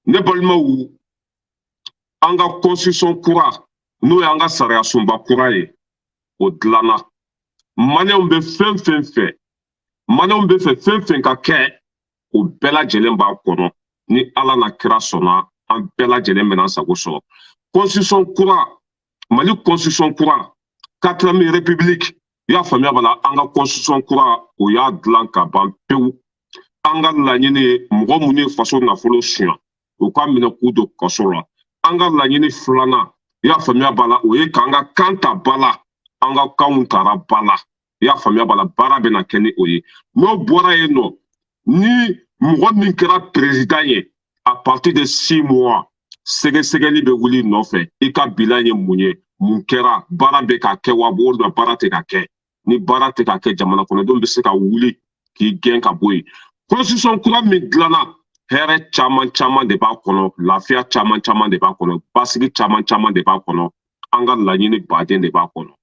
Ne balimaw, an ka constitution kura, n'o y'an ka sariya sunba kura ye, o dilanna. Maliyɛnw bɛ fɛn fɛn fɛ, maliyɛnw bɛ fɛ fɛn fɛn ka kɛ, o bɛɛ lajɛlen b'a kɔnɔ. Ni Ala na kira sɔnna, an bɛɛ lajɛlen bɛna sago sɔrɔ. Constitution kura, Mali constitution kura, quatrième république, i y'a faamuya b'a la, an ka constitution kura, o y'a dilan ka ban pewu. An ka laɲini ye, mɔgɔ minnu ye faso nafolo suɲa, u ka minɛ k'u don kaso la. An ka laɲini filanan, i y'a faamuya b'a la, o ye k'an ka kan ta ba la. An ka kanw tara ba la, i y'a faamuya b'a la, baara bɛna kɛ ni o ye. N'o bɔra yen nɔ, ni mɔgɔ min kɛra président ye, à partir de 6 mois, sɛgɛsɛgɛli bɛ wuli nɔfɛ. I ka bilan ye mun ye? Mun kɛra? Baara bɛ ka kɛ wa, walima baara tɛ ka kɛ? Ni baara tɛ ka kɛ, jamana kɔnɔdenw bɛ se ka wuli k'i gɛn ka bɔ yen. Constitution kura min dilanna, hɛrɛ caman caman de b'a kɔnɔ, lafiya caman caman de b'a kɔnɔ, basigi caman caman de b'a kɔnɔ, an ka laɲini baden de b'a kɔnɔ.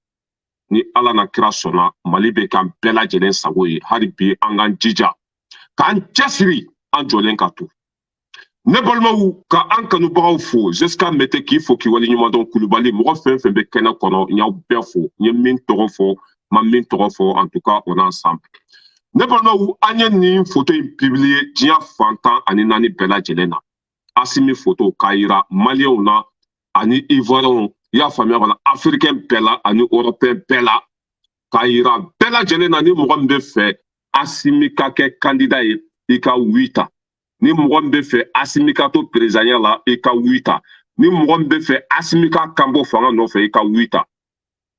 Ni Ala na kira sɔnna, Mali bɛ k'an bɛɛ lajɛlen sago ye. Hali bi, an k'an jija k'an cɛsiri, an jɔlen ka to. Ne balimaw, ka an kanubagaw fo. Jusqu'à mete k'i fo k'i waleɲuman dɔn. Kulubali, mɔgɔ fɛn fɛn bɛ kɛnɛ kɔnɔ, n y'aw bɛɛ fo. N ye min tɔgɔ fɔ, ma min tɔgɔ fɔ, en tout cas, on est ensemble. Ne balimaw, an ye nin photo in publier diɲɛ fan 14 bɛɛ lajɛlen na. Asimi photo, k'a yira maliyɛnw na ani ivoiriyɛnw, i y'a faamuya b'a la, africain bɛɛ la ani européen bɛɛ la, k'a yira bɛɛ lajɛlen na, ni mɔgɔ min bɛ fɛ Asimi ka kɛ candidat ye, i ka oui ta. Ni mɔgɔ min bɛ fɛ Asimi ka to présidentya la, i ka oui ta. Ni mɔgɔ min bɛ fɛ Asimi ka kan bɔ fanga nɔfɛ, i ka oui ta.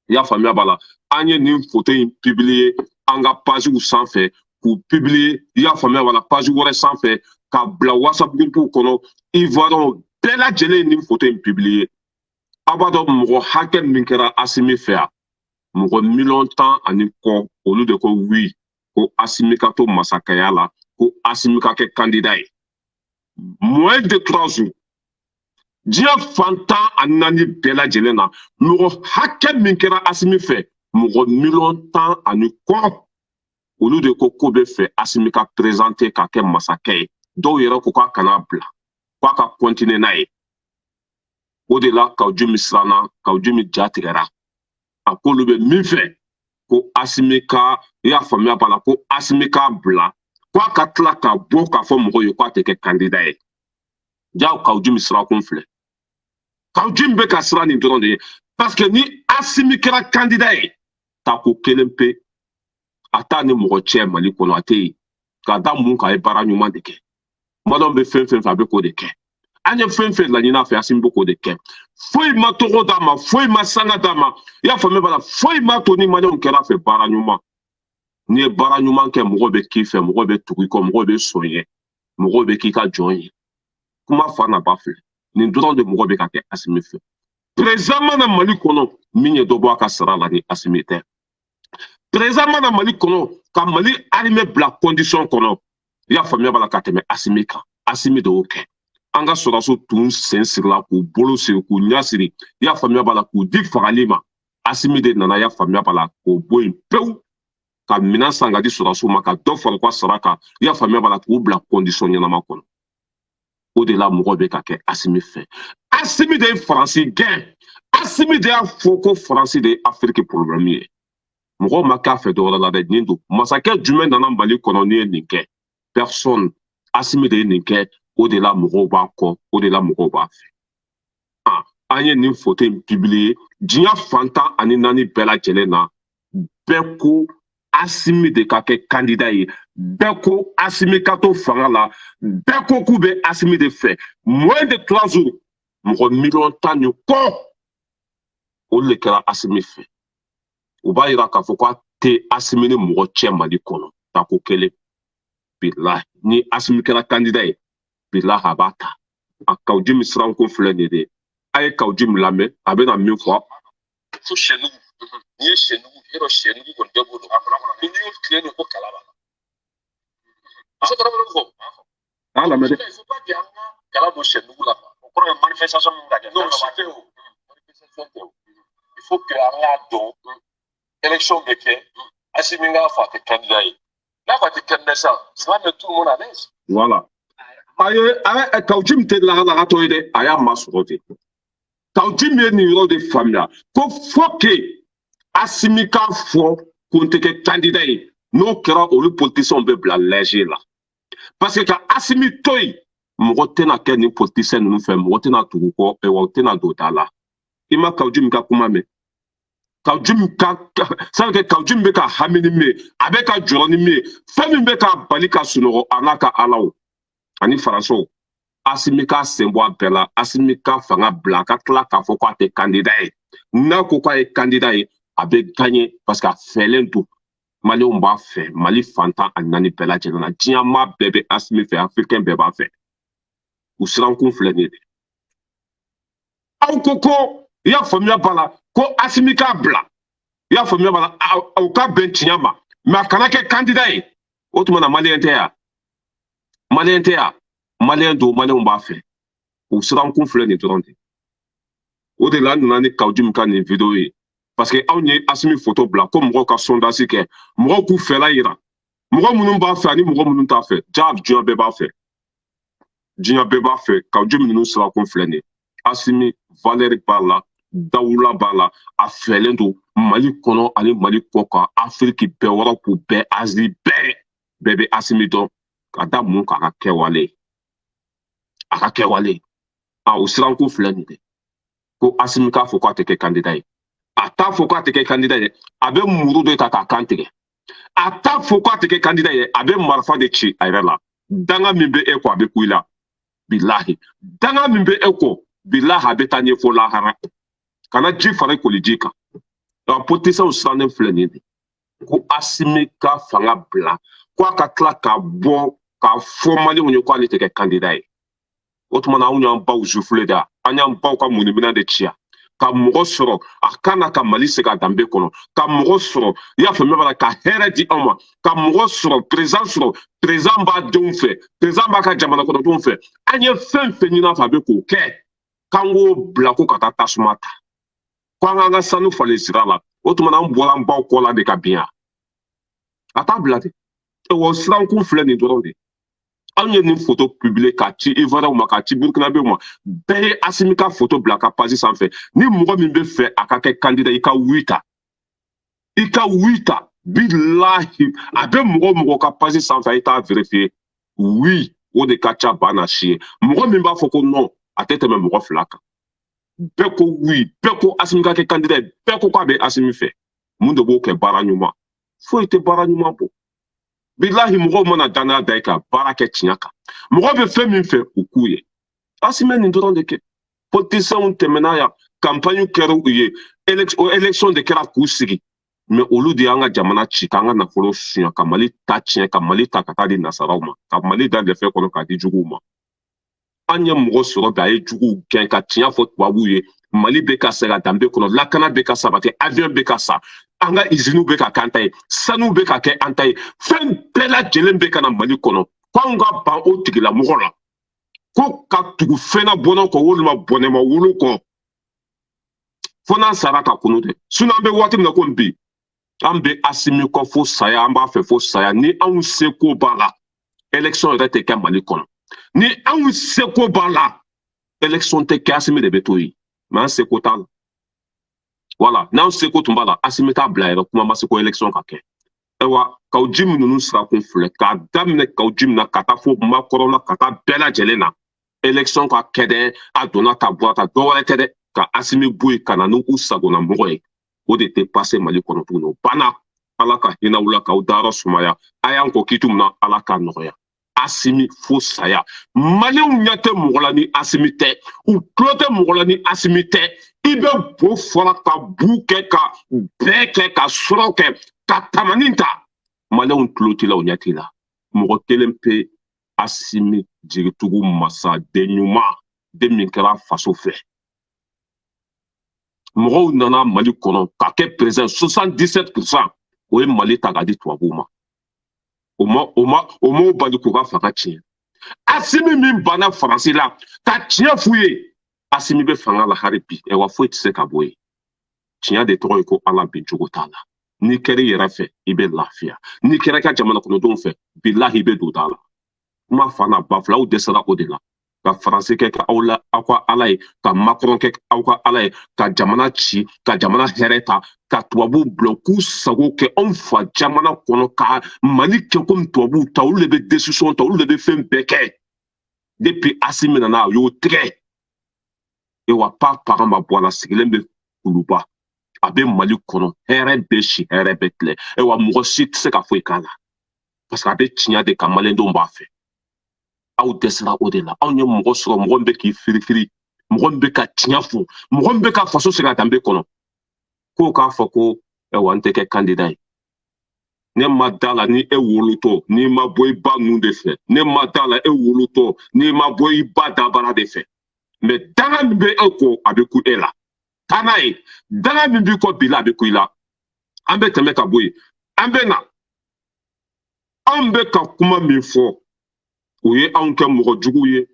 I y'a faamuya b'a la, an ye nin photo in publier an ka pagew sanfɛ, k'u publier, i y'a faamuya b'a la, page wɛrɛ sanfɛ, ka bila WhatsApp groupe kɔnɔ. Ivoiriyɛnw bɛɛ lajɛlen ye nin photo in publier. Aw b'a dɔn mɔgɔ hakɛ min kɛra Asimi fɛ yan? Mɔgɔ miliyɔn 10 ani kɔ, olu de ko oui, ko Asimi ka to masakɛya la, ko Asimi ka kɛ candidat ye. Moins de 3 jours, diɲɛ fan 14 bɛɛ lajɛlen na, mɔgɔ hakɛ min kɛra Asimi fɛ, mɔgɔ miliyɔn 10 ani kɔ, olu de ko k'o bɛ fɛ Asimi ka présenter ka kɛ masakɛ ye. Dɔw yɛrɛ ko k'a kana bila, k'a ka continuer n'a ye. O de la Kaou Djim siranna, Kaou Djim ja tigɛra. A k'olu bɛ min fɛ, ko Asimi ka, i y'a faamuya b'a la, ko Asimi k'a bila, k'a ka tila ka bɔ k'a fɔ mɔgɔw ye k'a tɛ kɛ candidat ye. Ja Kaou Djim sirakun filɛ. Kaou Djim bɛ ka siran nin dɔrɔn de ye, parce que ni Asimi kɛra candidat ye, tako kelen pe, a t'a ni mɔgɔ cɛ Mali kɔnɔ, a tɛ yen. Ka da mun kan? A ye baara ɲuman de kɛ. Maliyɛnw bɛ fɛn fɛn fɛ, a bɛ k'o de kɛ. An ye fɛn fɛn laɲini a fɛ, Asimi bɛ k'o de kɛ. Foyi ma tɔgɔ d'a ma, foyi ma sanga d'a ma, i y'a faamuya b'a la, foyi ma to ni maliyɛnw kɛra fɛ. Baara ɲuman, n'i ye baara ɲuman kɛ, mɔgɔ bɛ k'i fɛ, mɔgɔ bɛ tugu i kɔ, mɔgɔ bɛ sɔn i ye, mɔgɔw bɛ k'i ka jɔn ye. Kuma fa na ba filɛ nin dɔrɔn de, mɔgɔ bɛ ka kɛ Asimi fɛ. Président mana Mali kɔnɔ min ye dɔ bɔ a ka sara la, ni Asimi tɛ. Président mana Mali kɔnɔ ka Mali armée bila condition kɔnɔ, i y'a faamuya b'a la, ka tɛmɛ Asimi kan, Asimi de y'o kɛ. An ka sɔrɔdasiw tun sen sirila, k'u bolo siri, k'u ɲɛ siri, i y'a faamuya b'a la, k'u di fagali ma. Asimi de nana, i y'a faamuya b'a la, k'o bɔ yen pewu, ka minɛn san ka di sɔrɔdasiw ma, ka dɔ fara u ka sara kan, i y'a faamuya b'a la, k'u bila condition ɲɛnama kɔnɔ. O de la mɔgɔ bɛ ka kɛ Asimi fɛ. Asimi de ye Faransi gɛn. Asimi de y'a fɔ ko Faransi de ye Afiriki problème ye. Mɔgɔw ma k'a fɛ dɔwɛrɛ la dɛ, nin don. Masakɛ jumɛn nana Mali kɔnɔ n'i ye nin kɛ? Personne. Asimi de ye nin kɛ. O de la mɔgɔw b'a kɔ, o de la mɔgɔw b'a fɛ. An ye nin photo in publier diɲɛ fan 14 bɛɛ lajɛlen na. Bɛɛ ko Asimi de ka kɛ candidat ye, bɛɛ ko Asimi ka to fanga la, bɛɛ ko k'u bɛ Asimi de fɛ. Moins de 3 jours, mɔgɔ miliyɔn 10 ni kɔ, olu de kɛra Asimi fɛ. O b'a yira k'a fɔ k'a tɛ Asimi ni mɔgɔ cɛ Mali kɔnɔ. Tako kelen, bilahi, ni Asimi kɛra candidat ye, bilahi, a b'a ta. A Kaou Djim siranko filɛ nin ye dɛ. A ye Kaou Djim lamɛn, a bɛna min fɔ. Fo sɛnugu, n'i ye sɛnugu, yɔrɔ sɛnugu kɔni bɛɛ b'o dɔn. Ko n'i y'o tile nin ko kala b'a la. Muso kɔrɔ bɛ fɔ. A lamɛn dɛ. Il faut pas que an ka kala don sɛnugu la quoi. O kɔrɔ ye manifestation min ka kɛ. Non, si tɛ o. Manifestation tɛ o. Il faut que an k'a dɔn, élection bɛ kɛ, Asimi k'a fɔ a tɛ candidat ye. N'a ko a tɛ candidat sisan, ça va mettre tout le monde à l'aise. Voilà. A ye a Kaou Djim tɛ lagalagatɔ ye dɛ, a y'a masɔrɔ de. Kaou Djim ye nin yɔrɔ de faamuya ko faut que Assimi k'a fɔ ko n tɛ kɛ candidat ye. N'o kɛra, olu politiciens bɛ bila léger la, parce que ka Assimi to yen, mɔgɔ tɛna kɛ nin politicien ninnu fɛ, mɔgɔ tɛna tugu kɔ, wa u tɛna don da la. I ma Kaou Djim ka kuma mɛn? Kaou Djim ka, c'est à dire que Kaou Djim bɛ ka hami ni min ye, a bɛ ka jɔrɔ ni min ye, fɛn min bɛ k'a bali ka sunɔgɔ, a n'a ka alaw ani Faransɛw, Assimi k'a sen bɔ a bɛɛ la. Assimi ka fanga bila, a ka tila k'a fɔ k'a tɛ candidat ye. N'a ko k'a ye candidat ye, a bɛ gagner, parce que a fɛlen don, Maliyɛnw b'a fɛ, Mali fantan a naani bɛɛ lajɛlen na, diɲɛ maa bɛɛ bɛ Assimi fɛ, Africain bɛɛ b'a fɛ. U sirankun filɛ nin ye. Aw ko ko i y'a faamuya b'a la ko Assimi k'a bila, i y'a faamuya b'a la, aw ka bɛn tiɲɛ ma, mais a kana kɛ candidat ye. O tuma na, Maliyɛn tɛ yan, Maliyɛn tɛ yan, Maliyɛn don, Maliyɛnw b'a fɛ. U sirankun filɛ nin dɔrɔn de. O de la an nana ni Kaou Djim ka nin vidéo ye, parce que anw ye Assimi photo bila ko mɔgɔw ka sondage kɛ, mɔgɔw k'u fɛla yira, mɔgɔ minnu b'a fɛ ani mɔgɔ minnu t'a fɛ. Ja, diɲɛ bɛɛ b'a fɛ, diɲɛ bɛɛ b'a fɛ. Kaou Djim ninnu sirakun filɛ nin ye. Assimi, valeur b'a la, dawula b'a la, a fɛlen don Mali kɔnɔ ani Mali kɔ kan, Afiriki bɛɛ, Europe bɛɛ, Asie bɛɛ, bɛɛ bɛ Assimi dɔn. Ka da mun kan? A ka kɛwale, a ka kɛwale. A o sirankun filɛ nin de, ko Assimi k'a fɔ k'a tɛ kɛ candidat ye. A t'a fɔ k'a tɛ kɛ candidat ye, a bɛ muru de ta k'a kan tigɛ. A t'a fɔ k'a tɛ kɛ candidat ye, a bɛ marifa de ci a yɛrɛ la. Danga min bɛ e kɔ, a bɛ ku i la. Bilahi, danga min bɛ e kɔ, bilahi, a bɛ taa ɲɛfɔ lahara. Kana ji fara koliji kan. Nka politiciens sirannen filɛ nin de, ko Assimi ka fanga bila, ko a ka tila ka bɔ k'a fɔ Maliyɛnw ye ko ale tɛ kɛ candidat ye. O tuma na, anw y'an baw zufule de, an y'an baw ka munniminɛ de ci yan ka mɔgɔ sɔrɔ a kan na ka Mali segin a danbe kɔnɔ, ka mɔgɔ sɔrɔ, i y'a faamuya b'a la, ka hɛrɛ di anw ma, ka mɔgɔ sɔrɔ, président sɔrɔ, président b'a denw fɛ, président b'a ka jamana kɔnɔdenw fɛ. An ye fɛn fɛn ɲini a fɛ, a bɛ k'o kɛ. K'an k'o bila ko ka taa tasuma ta, ko an k'an ka sanu falen sira la. O tuma na, an bɔra an baw kɔ la de ka bin yan. A t'a bila de. O sirankun filɛ nin dɔrɔn de. Anw ye nin photo publier k'a ci Ivoiriyɛnw ma, k'a ci Burkinabéw ma, bɛɛ ye Assimi ka photo bila a ka page sanfɛ. Ni mɔgɔ min bɛ fɛ a ka kɛ candidat, i ka oui ta, i ka oui ta. Bilahi, a bɛ mɔgɔ mɔgɔ ka page sanfɛ, a ye taa vérifier, oui o de ka ca ba na si ye. Mɔgɔ min b'a fɔ ko non, a tɛ tɛmɛ mɔgɔ 2 kan. Bɛɛ ko oui, bɛɛ ko Assimi ka kɛ candidat ye, bɛɛ ko k'a bɛ Assimi fɛ. Mun de b'o kɛ? Baara ɲuman foyi tɛ baara ɲuman bɔ. Bilahi, mɔgɔw mana danaya da i kan, baara kɛ tiɲɛ kan. Mɔgɔ bɛ fɛn min fɛ, u k'u ye. Assimi nin dɔrɔn de kɛ. Politiciens tɛmɛna yan, campagne kɛra u ye, élection de kɛra k'u sigi, mais olu de y'an ka jamana ci, k'an ka nafolo suɲɛ, ka Mali ta tiɲɛ, ka Mali ta ka taa di nasaraw ma, ka Mali da lɛfɛ kɔnɔ k'a di juguw ma. An ye mɔgɔ sɔrɔ bi, a ye juguw gɛn, ka tiɲɛ fɔ tubabuw ye. Mali bɛ ka segin a danbe kɔnɔ, lakana bɛ ka sabati, avion bɛ ka sa, an ka usines bɛ ka kɛ an ta ye, sanu bɛ ka kɛ an ta ye, fɛn bɛɛ lajɛlen bɛ ka na Mali kɔnɔ. Ko anw ka ban o tigilamɔgɔ la, ko ka tugu fɛnna bɔnna kɔ walima bɔnɛma wolo kɔ, fo n'an sara ka kunu dɛ. Sinon, an bɛ waati min na komi bi, an bɛ Assimi kɔ fo saya, an b'a fɛ fo saya. Ni anw seko b'a la, élection yɛrɛ tɛ kɛ Mali kɔnɔ. Ni anw seko b'a la, élection tɛ kɛ, Assimi de bɛ to yen. Mais an seko t'a la. Wala n'an seko tun b'a la, Assimi t'a bila yɛrɛ, kuma ma se ko élection ka kɛ. Ayiwa, Kaou Djim ninnu sirakun filɛ, k'a daminɛ Kaou Djim na ka taa fo Macron na, ka taa bɛɛ lajɛlen na. Élection ka kɛ dɛ, a donna ka bɔ a ta, dɔ wɛrɛ tɛ dɛ, ka Assimi bɔ yen ka na n'u sagona mɔgɔ ye, o de tɛ passer Mali kɔnɔ tuguni. O banna. Ala ka hinɛ aw la, k'aw dayɔrɔ sumaya. A y'an kɔ kiti min na, Ala k'a nɔgɔya. Assimi fo saya. Maliyɛnw ɲɛ tɛ mɔgɔ la ni Assimi tɛ, u tulo tɛ mɔgɔ la ni Assimi tɛ. I bɛ bo fɔra ka bu kɛ, ka bɛɛ kɛ, ka sɔrɔ kɛ, ka tamani ta, Maliyɛnw tulo t'i la, u ɲɛ t'i la. Mɔgɔ kelen pe, Assimi, jigitugu masa, den ɲuman, den min kɛra faso fɛ. Mɔgɔw nana Mali kɔnɔ ka kɛ président, 77 %, o ye Mali ta k'a di tubabuw ma. O ma o m'o bali k'u ka fanga tiɲɛ. Assimi min banna Faransi la ka tiɲɛ f'u ye, Assimi bɛ fanga la hali bi. Wa foyi tɛ se ka bɔ yen. Tiɲɛ de tɔgɔ ye ko Ala, bin cogo t'a la. N'i kɛra i yɛrɛ fɛ, i bɛ lafiya. N'i kɛra i ka jamana kɔnɔdenw fɛ, bilahi, i bɛ don da la. Kuma fa n'a ba fila, aw dɛsɛra o de la ka Faransi kɛ ka aw la aw ka ala ye, ka Macron kɛ aw ka ala ye, ka jamana ci, ka jamana hɛrɛ ta, ka tubabuw bila k'u sago kɛ anw fa jamana kɔnɔ, ka Mali kɛ komi tubabuw ta. Olu de bɛ décision ta, olu de bɛ fɛn bɛɛ kɛ. Depuis Asimi nana, a y'o tigɛ. Ewa pa pagan ma bɔ a la, sigilen bɛ Kuluba, a bɛ Mali kɔnɔ, hɛrɛ bɛ si, hɛrɛ bɛ tile. Ewa mɔgɔ si tɛ se ka foyi k'a la parce que a bɛ tiɲɛ de kan, maliyɛndenw b'a fɛ. Aw dɛsɛra o de la. Anw ye mɔgɔ sɔrɔ, mɔgɔ min bɛ k'i firifiri, mɔgɔ min bɛ ka tiɲɛ fɔ, mɔgɔ min bɛ ka faso segin a danbe kɔnɔ. K'o k'a fɔ ko ayiwa, n tɛ kɛ candidat ye. Ne ma da la ni e wolotɔ n'i ma bɔ i ba nun de fɛ. Ne ma da la e wolotɔ n'i ma bɔ i ba dabara de fɛ. Mais danga min bɛ e kɔ, a bɛ ku e la, taa n'a ye. Danga min b'i kɔ bi la, a bɛ ku i la. An bɛ tɛmɛ ka bɔ yen, an bɛ na. Anw bɛ ka kuma min fɔ, u ye anw kɛ mɔgɔ jugu ye.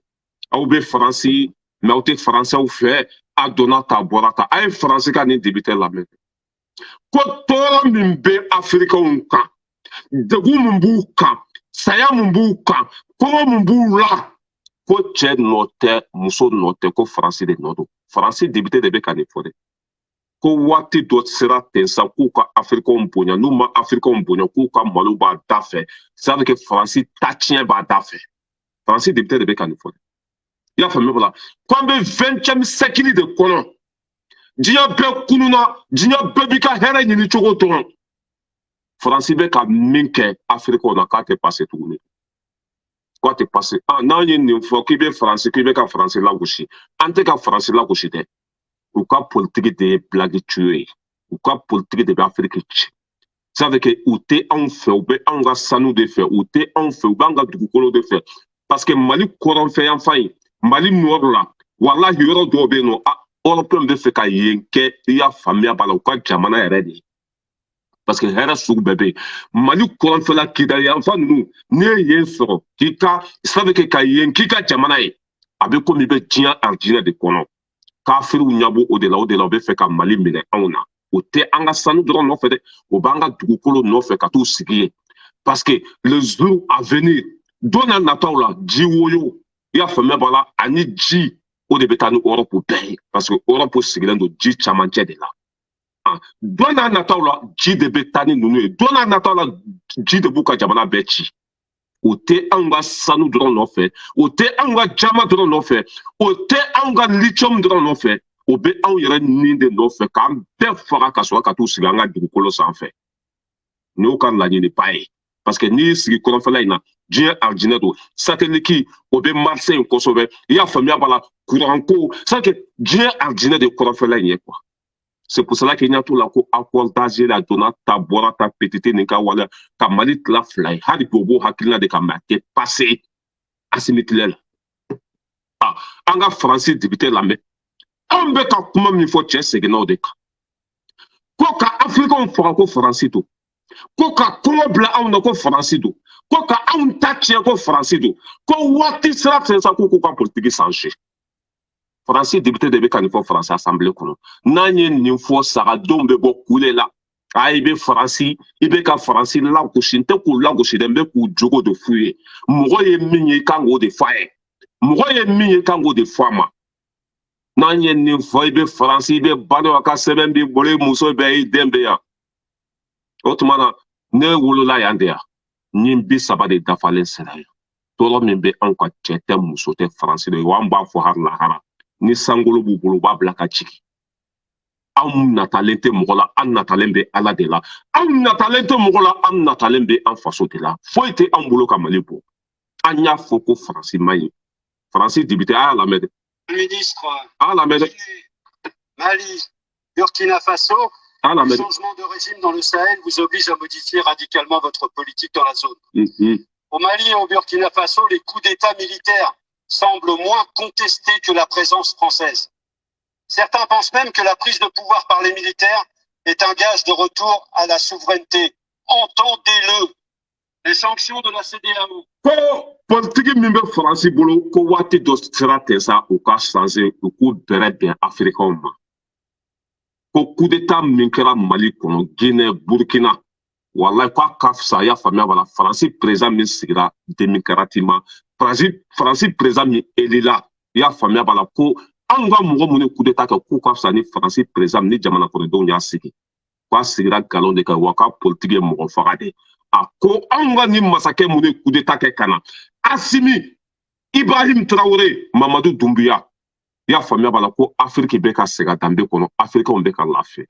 Aw bɛ Faransi, mais aw tɛ Faransɛw fɛ. A donna ta bɔra ta. A ye Faransi ka nin député lamɛn, ko tɔɔrɔ min bɛ Afirikɛnw kan, degun min b'u kan, saya min b'u kan, kɔngɔ min b'u la, ko cɛ nɔ tɛ, muso nɔ tɛ, ko Faransi de nɔ don. Faransi député de bɛ ka nin fɔ dɛ, ko waati dɔ sera ten sa, k'u ka Afirikɛnw bonya. N'u ma Afirikɛnw bonya, k'u ka malo b'a da fɛ. C'est à dire que Faransi ta tiɲɛ b'a da fɛ. Faransi député de bɛ ka nin fɔ. I y'a faamuya la, ko an bɛ 20e siècle de kɔnɔ, diɲɛ bɛɛ kununa, diɲɛ bɛɛ b'i ka hɛrɛ ɲini cogo dɔn. Faransi bɛ ka min kɛ Afirikɛnw na, k'a tɛ passer tuguni, k'a tɛ passer. Ah, n'an ye nin fɔ k'i bɛ Faransi, k'i bɛ ka Faransi lagosi, an tɛ ka Faransi lagosi dɛ. U ka politiki de ye blague tuyau ye, u ka politiki de bɛ Afiriki ci. Ça veut que u tɛ anw fɛ, u bɛ anw ka sanu de fɛ. U tɛ anw fɛ, u b'an ka dugukolo de fɛ, parce que Mali kɔrɔnfɛ yanfan in, Mali nord la, walahi, yɔrɔ dɔw bɛ yen nɔ, a Européen bɛ fɛ ka yen kɛ, i y'a faamuya b'a la, u ka jamana yɛrɛ de ye, parce que hɛrɛ sugu bɛɛ bɛ yen Mali kɔrɔnfɛla, Kidali yanfan ninnu. N'i ye yen sɔrɔ k'i ka, ça veut que ka yen k'i ka jamana ye, a bɛ komi i bɛ diɲɛ arijinɛ de kɔnɔ. Kafiriw ɲɛ o de la, o de la u bɛ fɛ ka Mali minɛ anw na. O tɛ an ka sanu dɔrɔn nɔfɛ dɛ, o b'an ka dugukolo nɔfɛ ka t'u sigi yen, parce que le jour à venir, don n'a nataw la, ji woyo, i y'a faamuya b'a la, ani ji, o de bɛ taa ni Europe bɛɛ ye, parce que Europe sigilen don ji camancɛ de la. Don n'a nataw la, ji de bɛ taa ni ninnu ye. Don n'a nataw la, ji de b'u ka jamana bɛɛ ci. O tɛ anw ka sanu dɔrɔn nɔfɛ, o tɛ anw ka jama dɔrɔn nɔfɛ, o tɛ anw ka lithium dɔrɔn nɔfɛ, o bɛ anw yɛrɛ nin de nɔfɛ, k'an bɛɛ faga ka sɔrɔ ka t'u sigi an ka dugukolo sanfɛ. Nin y'u ka laɲiniba ye, parce que n'i y'i sigi kɔrɔnfɛla in na, diɲɛ arijinɛ don. Satellite o bɛ marché in kosɛbɛ, i y'a faamuya b'a la, courant ko, c'est que diɲɛ arijinɛ de kɔrɔnfɛla in ye quoi. C'est pour cela que ɲɛ t'o la ko accord d'Alger la, donna ta bɔra ta PTT nin ka waleya ka Mali tila fila ye. Hali bi o b'o hakilina de kan, mais a tɛ passer Asimi tile la. Ah, an ka Faransi député lamɛn. Anw bɛ ka kuma min fɔ, cɛ seginna o de kan, ko ka Afirikɛnw faga, ko Faransi don, ko ka kɔngɔ bila anw na, ko Faransi don, ko ka anw ta tiɲɛ, ko Faransi don, ko waati sera fɛn sa, k'u ka politiki changer. Faransi député de bɛ ka nin fɔ Faransi assemblée kɔnɔ. N'an ye nin fɔ, sagadenw bɛ bɔ kule la. A, i bɛ Faransi, i bɛ ka Faransi lagosi. N tɛ k'u lagosi dɛ, n bɛ k'u jogo de f'u ye. Mɔgɔ ye min ye, i kan k'o de fɔ a ye. Mɔgɔ ye min ye, i kan k'o de fɔ a ma. N'an ye nin fɔ, i bɛ Faransi, i bɛ Banewa ka sɛbɛn b'i bolo, i muso bɛ, i den bɛ yan. O tuma na, ne wolola yan de yan, ni 30 de dafalen sera yan. Tɔɔrɔ min bɛ anw ka, cɛ tɛ, muso tɛ, Faransi de ye wa. An b'a fɔ hali lahara, ni sankolo b'u bolo, u b'a bila ka jigin. Anw natalen tɛ mɔgɔ la, an natalen bɛ Ala de la. Anw natalen tɛ mɔgɔ la, an natalen bɛ an faso de la. Foyi tɛ anw bolo ka Mali bɔ. An y'a fɔ ko Faransi man ɲi. Faransi député, a y'a lamɛn dɛ. Ministre, A y'a lamɛn dɛ. Mali, Burkina Faso, A y'a le lamɛn dɛ. changement de régime dans le Sahel vous oblige à modifier radicalement votre politique dans la zone. Au Mali et au Burkina Faso, les coups d'État militaires semblent moins contestés que la présence française. Certains pensent même que la prise de pouvoir par les militaires est un gage de retour à la souveraineté. Entendez-le. Les sanctions de la CEDEAO Ko politiki min bɛ Faransi bolo, ko waati dɔ sera ten sa, u ka changer, u k'u bɛrɛ bɛn Afirikɛnw ma. Ko coup d'état min kɛra Mali kɔnɔ, Guinée, Burkina. Walayi, k'a ka fisa, i y'a faamuya b'a la, Faransi président min sigira démocratiquement, Faransi président min élila, i y'a faamuya b'a la, ko anw ka mɔgɔ minnu ye coup d'état kɛ, k'u ka fisa ni Faransi président ni jamana kɔnɔdenw y'a sigi, k'a sigira nkalon de kan, wa k'a politique ye mɔgɔ faga de. A ko anw ka ni masakɛ minnu ye coup d'état kɛ ka na, Asimi, Ibrahim Traoré, Mamadu Dumbuya, i y'a faamuya b'a la, ko Afiriki bɛ ka segin a danbe kɔnɔ, Afirikɛnw bɛ ka lafiya.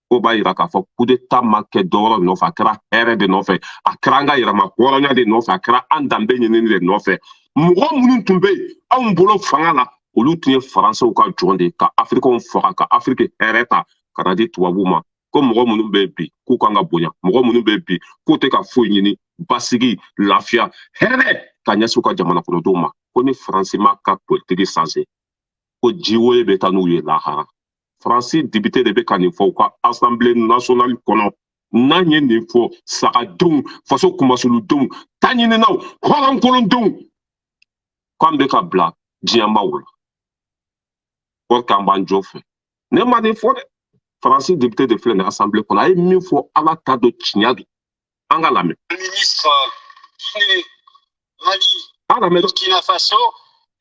Ko b'a yira k'a fɔ coup d'état ma kɛ dɔwɛrɛ nɔfɛ, a kɛra hɛrɛ de nɔfɛ, a kɛra an ka yɛrɛma hɔrɔnya de nɔfɛ, a kɛra an danbe ɲinini de nɔfɛ. Mɔgɔ minnu tun bɛ yen anw bolo fanga la, olu tun ye Faransɛw ka jɔn de ye, ka Afirikɛnw faga, ka Afiriki hɛrɛ ta ka na di tubabuw ma. Ko mɔgɔ minnu bɛ bi k'u kan ka bonya, mɔgɔ minnu bɛ bi k'u tɛ ka foyi ɲini basigi, lafiya, hɛrɛ ka ɲɛsin u ka jamana kɔnɔdenw ma, ko ni Faransi ma ka politiki changer, ko jiwoye bɛ taa n'u ye lahara. Faransi député de bɛ ka nin fɔ u ka Assemblée nationale kɔnɔ. N'an ye nin fɔ, sagadenw, faso kumasuludenw, taɲininaw, hɔrɔnkolondenw, k'an bɛ ka bila diɲɛmaaw la, or k'an b'an jɔ fɛ. Ne ma nin fɔ dɛ, Faransi député de filɛ nin assemblée kɔnɔ, a ye min fɔ, Ala t'a dɔn, tiɲɛ don. An ka lamɛn. Ministre Guinée, Mali, An lamɛn. Burkina Faso,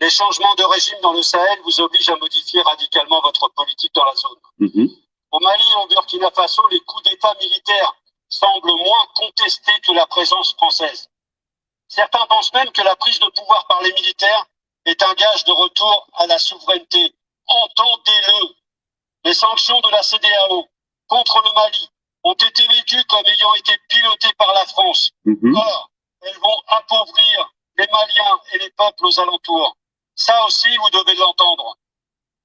les changements de régime dans le Sahel vous obligent à modifier radicalement votre politique dans la zone. Au Mali et au Burkina Faso, les coups d'État militaires semblent moins contestés que la présence française. Certains pensent même que la prise de pouvoir par les militaires est un gage de retour à la souveraineté. Entendez-le. Les sanctions de la CEDEAO contre le Mali ont été vécues comme ayant été pilotées par la France. Or, elles vont appauvrir les Maliens et les peuples aux alentours. Ça aussi, vous devez l'entendre.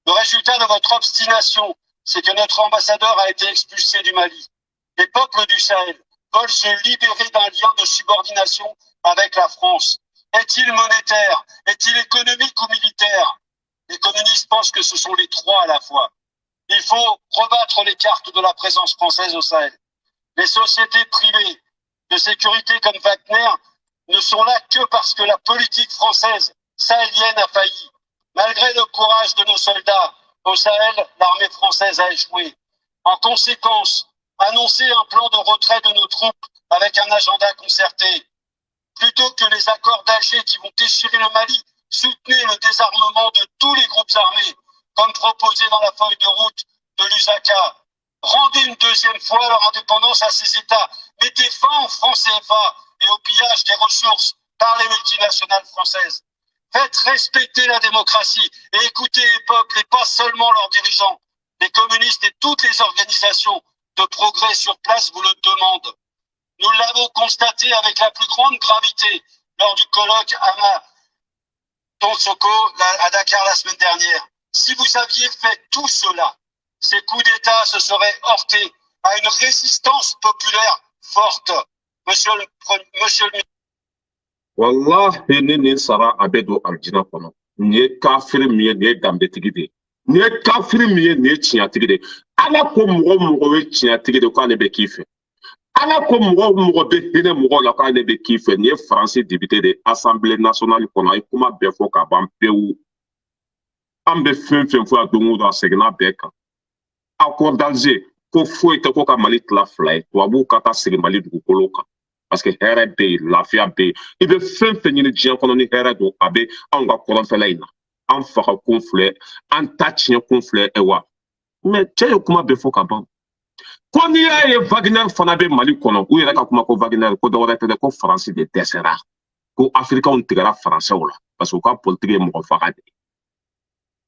Le résultat de votre obstination, c'est que notre ambassadeur a été expulsé du Mali. Les peuples du Sahel veulent se libérer d'un lien de subordination avec la France. Est-il monétaire? Est-il économique ou militaire? Les communistes pensent que ce sont les trois à la fois. Il faut rebattre les cartes de la présence française au Sahel. Les sociétés privées de sécurité comme Wagner ne sont là que parce que la politique française sahélienne a failli. Malgré le courage de nos soldats, au Sahel, l'armée française a échoué. En conséquence, annoncer un plan de retrait de nos troupes avec un agenda concerté. Plutôt que les accords d'Alger qui vont déchirer le Mali, soutenez le désarmement de tous les groupes armés, comme proposé dans la feuille de route de Lusaka. Rendez une deuxième fois leur indépendance à ces États. Mettez fin au franc CFA et au pillage des ressources par les multinationales françaises. Faites respecter la démocratie et écoutez les peuples et pas seulement leurs dirigeants. Les communistes et toutes les organisations de progrès sur place vous le demandent. Nous l'avons constaté avec la plus grande gravité lors du colloque Ama Soko à Dakar la semaine dernière. Si vous aviez fait tout cela, ces coups d'État se seraient heurtés à une résistance populaire forte. Monsieur le Wallahi, ni nin sara, a bɛ don alijina kɔnɔ. Nin ye kafiri min ye, nin ye danbetigi de ye. Nin ye kafiri min ye, nin ye tiɲɛtigi de ye. Ala ko mɔgɔ mɔgɔ ye tiɲɛtigi de, k'ale bɛ k'i fɛ. Ala ko mɔgɔ mɔgɔ bɛ hinɛ mɔgɔw la, k'ale bɛ k'i fɛ. Nin ye Faransi député de ye Assemblée nationale kɔnɔ. A ye kuma bɛɛ fɔ ka ban pewu. An bɛ fɛn fɛn fɔ yan don o don, a seginna bɛɛ kan. Accord d'Alger ko foyi tɛ ko ka Mali tila fila ye, tubabuw ka taa sigi Mali dugukolo kan, parce que hɛrɛ bɛ yen, lafiya bɛ yen. I bɛ fɛn fɛn ɲini diɲɛ kɔnɔ ni hɛrɛ don, a bɛ anw ka kɔrɔnfɛla in na. An faga kun filɛ, an ta tiɲɛ kun filɛ. Wa mɛ cɛ ye kuma bɛɛ fɔ ka ban, ko n'i y'a ye Wagner fana bɛ Mali kɔnɔ, u yɛrɛ ka kuma ko Wagner, ko dɔwɛrɛ tɛ dɛ, ko Faransi de dɛsɛra, ko Afirikɛnw tigɛra Faransɛw la, parce que u ka politiki ye mɔgɔ faga de ye.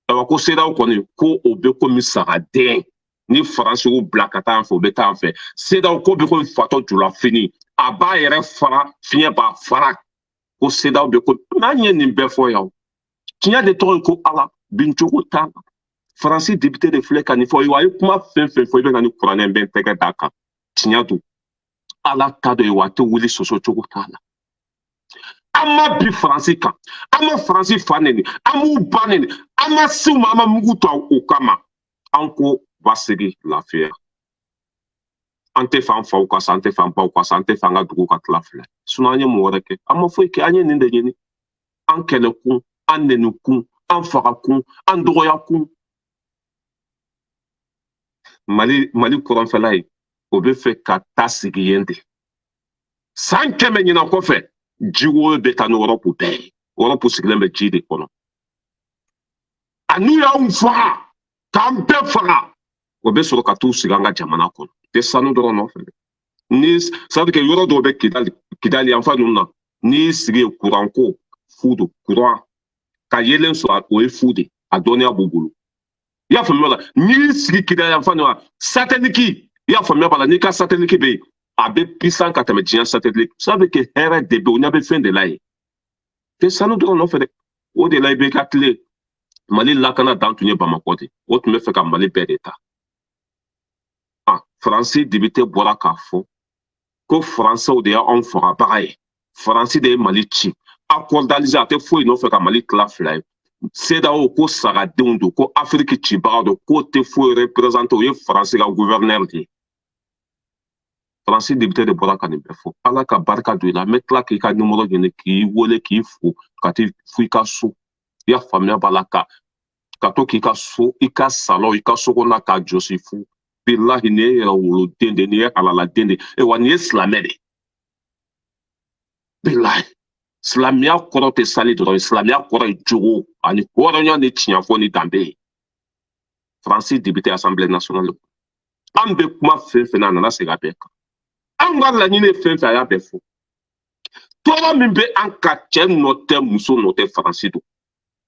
Ayiwa, ko CEDEAO kɔni, ko o bɛ komi sagaden, ni Faransi y'u bila ka taa an fɛ, u bɛ taa an fɛ. CEDEAO ko bɛ komi fatɔ julafini, a b'a yɛrɛ fara, fiɲɛ b'a fara. Ko CEDEAO bɛ ko n'an ye nin bɛɛ fɔ yan, tiɲɛ de tɔgɔ ye ko Ala bincogo t'a la. Faransi député de filɛ ka nin fɔ. Wa a ye kuma fɛn fɛn fɔ, i bɛ ka nin kuranɛ bɛ tɛgɛ d'a kan, tiɲɛ don, Ala ta dɔ ye, wa a tɛ wuli, sɔsɔ cogo t'a la. An ma bi Faransi kan, an ma Faransi fa neni, an m'u ba neni, an ma s'u ma, an ma mugu ta u kama. An ko basigi, lafiya. An tɛ fɛ an faw ka sa, an tɛ fɛ an baw ka sa, an tɛ fɛ an ka dugu ka tila fila. Sinon an ye mun wɛrɛ kɛ? An ma foyi kɛ. An ye nin de ɲini: an kɛlɛ kun, an neni kun, an faga kun, an dɔgɔya kun. Mali kɔrɔnfɛla ye, o bɛ fɛ ka taa sigi yen de. San 100 ɲinan kɔfɛ, jiwoyo bɛ taa ni Europe bɛɛ ye. Europe sigilen bɛ ji de kɔnɔ. A n'u y'anw faga, k'an bɛɛ faga, o bɛ sɔrɔ ka t'u sigi an ka jamana kɔnɔ. Tɛ sanu dɔrɔn nɔfɛ dɛ. Ni c'est à dire que yɔrɔ dɔw bɛ Kidali, Kidali yanfan ninnu na, n'i y'i sigi yen, kuran ko fu don, kuran ka yeelen sɔrɔ, o ye fu de, a dɔnniya b'u bolo. I y'a faamuya la, n'i y'i sigi Kidali yanfan ninnu na, satellite, i y'a faamuya b'a la, n'i ka satellite bɛ yen, a bɛ puissant ka tɛmɛ diɲɛ satellite. Ça veut dire que hɛrɛ de bɛ yen, o ɲɛ bɛ fɛn de la yen. Tɛ sanu dɔrɔn nɔfɛ dɛ. O de la i bɛ ka tile Mali lakana dan tun ye Bamakɔ de, o tun bɛ fɛ ka Mali bɛɛ de ta. Ah, Faransi député bɔra k'a fɔ ko Faransɛw de y'anw fagabaga ye, Faransi de ye Mali ci. Accord d'Alger, a tɛ foyi nɔfɛ ka Mali tila fila ye. CEDEAO ko sagadenw don, ko Afiriki cibaga don, k'o tɛ foyi représenté, o ye Faransi ka gouverneur de ye. Faransi député de bɔra ka nin bɛɛ fɔ. Ala ka barika don i la. N bɛ tila k'i ka numéro ɲini, k'i wele, k'i fo, ka t'i fo i ka so. I y'a faamuya b'a la, ka to k'i ka so, i ka salon, i ka so kɔnɔna k'a jɔsi fu. Bilahi, nin ye yɛrɛ woloden de, nin ye halaladen de ye, wa nin ye silamɛ de. Bilahi, silamɛya kɔrɔ tɛ sali dɔrɔn ye, silamɛya kɔrɔ ye jogo ani hɔrɔnya ni tiɲɛfɔ ni danbe ye. Faransi député Assemblée nationale, an bɛ kuma fɛn fɛn na, a nana segin a bɛɛ kan. An ka laɲini ye fɛn fɛn, a y'a bɛɛ fɔ. Tɔɔrɔ min bɛ an ka, cɛ nɔ tɛ, muso nɔ tɛ, Faransi don.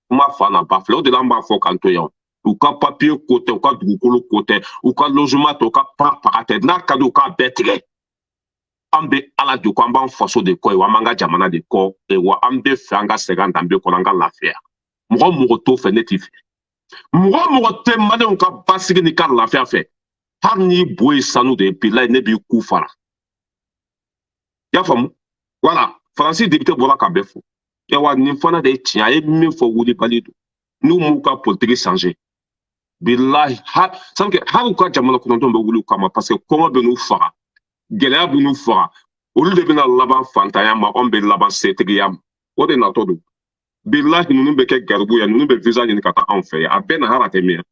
Kuma fa na ba filɛ, o de la an b'a fɔ k'an to yan. U ka papiye ko tɛ, u ka dugukolo ko tɛ, u ka logement tɛ, u ka paga tɛ. N'a ka di u k'a bɛɛ tigɛ. An bɛ Ala de kɔ, an b'an faso de kɔ ye, wa an b'an ka jamana de kɔ, wa an bɛ fɛ an ka segin an danbe kɔnɔ, an ka lafiya. Mɔgɔ mɔgɔ t'o fɛ, ne t'i fɛ. Mɔgɔ mɔgɔ tɛ maliyɛnw ka basigi ni ka lafiya fɛ, hali n'i bo ye sanu de ye, bilayi, ne b'i ku fara. I y'a faamu? Voilà, Faransi député bɔra ka bɛɛ fɔ. Wa nin fana de ye tiɲɛ, a ye min fɔ wulibali don. N'u m'u ka politique changer, bilahi, hali u ka jamana kɔnɔntɔn bɛ wuli u kama, parce que kɔngɔ bɛ n'u faga, gɛlɛya bɛ n'u faga, olu de bɛna laban fantanya ma, anw bɛ laban setigiya ma. O de natɔ don. Bilahi, ninnu bɛ kɛ garibu ye, ninnu bɛ visa ɲini ka taa anw fɛ yan, a bɛɛ na hali a tɛ mɛn.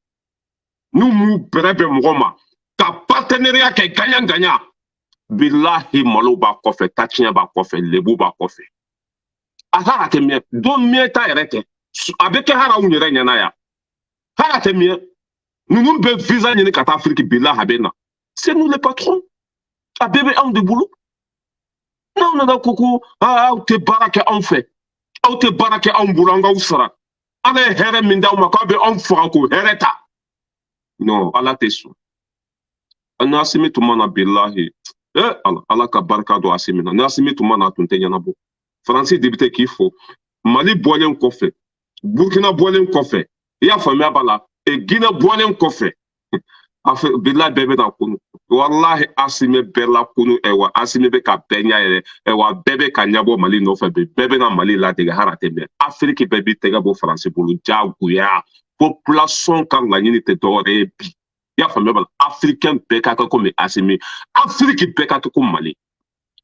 N'u m'u bɛrɛ bɛn mɔgɔ ma ka partenariat kɛ gagnant gagnant, bilahi, malo b'a kɔfɛ, tatiɲɛ b'a kɔfɛ, lebu b'a kɔfɛ. A hali a tɛ mɛn, don mɛn ta yɛrɛ tɛ, a bɛ kɛ hali anw yɛrɛ ɲɛna yan, hali a tɛ mɛn. Ninnu bɛ visa ɲini ka taa Afiriki, bilahi, a bɛ na. C'est nous les patrons, a bɛɛ bɛ anw de bolo. N'aw nana ko aw tɛ baara kɛ anw fɛ, aw tɛ baara kɛ anw bolo, an k'aw sara, Ala ye hɛrɛ min d'aw ma, k'aw bɛ anw faga k'o hɛrɛ ta, non, Ala tɛ sɔn. Ni Asimi tun ma na, bilahi, Ala, Ala ka barika don Asimi na. Ni Asimi tun ma na, a tun tɛ ɲɛnabɔ. Faransi député k'i fo. Mali bɔlen kɔfɛ, Burkina bɔlen kɔfɛ, i y'a faamuya b'a la, Guinée bɔlen kɔfɛ, bilahi, bɛɛ bɛna kunu. Walahi, Asimi bɛɛ la kunu. Wa Asimi bɛ ka bɛɛ ɲɛ yɛlɛ, wa bɛɛ bɛ ka ɲɛbɔ Mali nɔfɛ bi, bɛɛ bɛna Mali ladege, hali a tɛ mɛn. Afiriki bɛɛ b'i tɛgɛ bɔ Faransi bolo diyagoya. Population ka laɲini tɛ dɔwɛrɛ ye bi, i y'a faamuya b'a la, Africain bɛɛ ka kɛ komi Asimi, Afiriki bɛɛ ka kɛ komi Mali.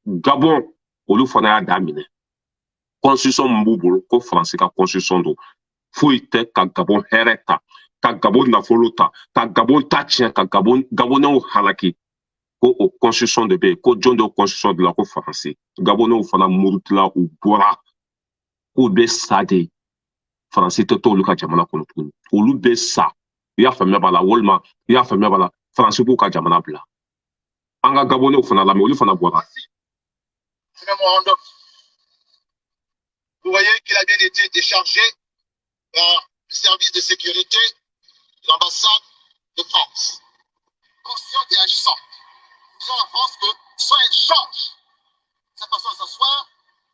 Gabon, olu fana y'a daminɛ. Constitution min b'u bolo, ko Faransi ka constitution don, foyi tɛ ka Gabon hɛrɛ ta, ka Gabon nafolo ta, ka Gabon ta tiɲɛ, ka Gabon Gabonɛw halaki, ko o constitution de bɛ yen. Ko jɔn de o constitution de la? Ko Faransi. Gabonɛw fana murutila, u bɔra k'u bɛ sa de, Faransi tɛ to olu ka jamana kɔnɔ tuguni, olu bɛ sa. I y'a faamuya b'a la, walima i y'a faamuya b'a la, Faransi b'u ka jamana bila. An ka Gabonɛw fana lamɛn, olu fana bɔra. Vous voyez qu'il a bien été déchargé par le service de sécurité de l'ambassade de France. Consciente et agissante. Disons à la France que soit elle change sa façon de s'asseoir,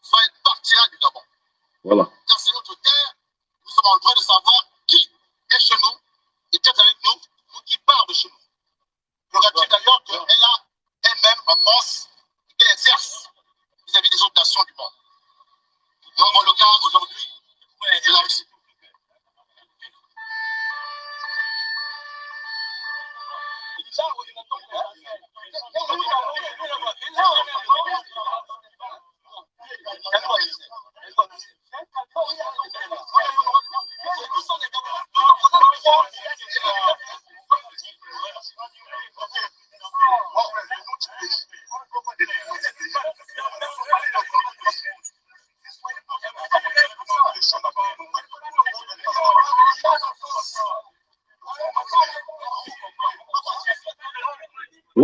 soit elle partira du Gabon. Voilà. Car c'est notre terre, nous sommes en droit de savoir qui est chez nous, et peut-être avec nous, ou qui part de chez nous. Prérogative d'ailleurs qu'elle a elle-même en France et qu'elle exerce vis-à-vis des autres nations du monde. Nous avons le cas aujourd'hui de la Russie.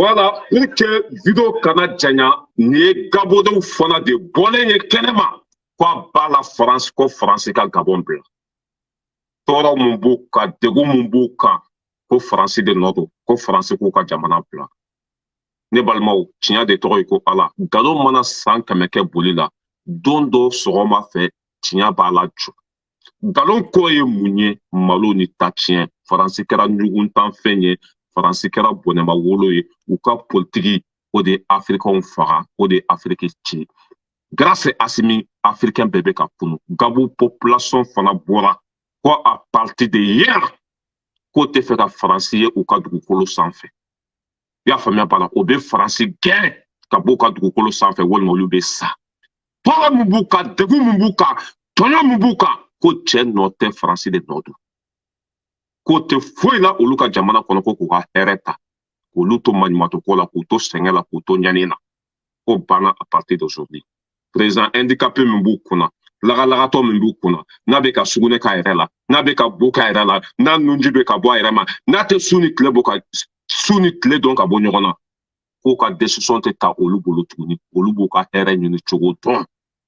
Voilà, pour que vidéo kana janya, nin ye Gabonɛw fana de bɔlen ye kɛnɛma ko a b'a la France, ko France ka Gabon bila. Tɔɔrɔ mun b'u kan, degun mun b'u kan, ko France de nɔ don, ko France k'u ka jamana bila. Ne balimaw, tiɲɛ de tɔgɔ ye ko Ala. Nkalon mana san 100 kɛ boli la, don dɔ sɔgɔma fɛ, tiɲɛ b'a la jɔ. Nkalon kɔ ye mun ye? Malo ni ta tiɲɛ. Faransi kɛra ɲuguntanfɛn ye, Faransi kɛra bɔnɛma wolo ye. U ka politiki, o de ye Afirikɛnw faga, o de ye Afiriki ci. Grâce à Assimi, Africain bɛɛ bɛ ka kunu. Gabon population fana bɔra ko à partir de hier, k'o tɛ fɛ ka Faransi ye u ka dugukolo sanfɛ. I y'a faamuya b'a la, o bɛ Faransi gɛn ka bɔ u ka dugukolo sanfɛ, walima olu bɛ sa. Tɔɔrɔ min b'u kan, degun min b'u kan, tɔɲɔ min b'u kan, ko cɛ nɔ tɛ, Faransi de nɔ don. K'o tɛ foyi la olu ka jamana kɔnɔ, ko k'u ka hɛrɛ ta, k'olu to maɲumantɔ ko la, k'u to sɛgɛn la, k'u to ɲani na. Ko banna à partir d'aujourd'hui. Président handicapé min b'u kunna, lagalagatɔ min b'u kunna, n'a bɛ ka sugunɛ k'a yɛrɛ la, n'a bɛ ka bo k'a yɛrɛ la, n'a nunji bɛ ka bɔ a yɛrɛ ma, n'a tɛ su ni tile bɔ ka su ni tile dɔn ka bɔ ɲɔgɔn na, k'o ka décision tɛ ta olu bolo tuguni. Olu b'u ka hɛrɛ ɲini cogo dɔn.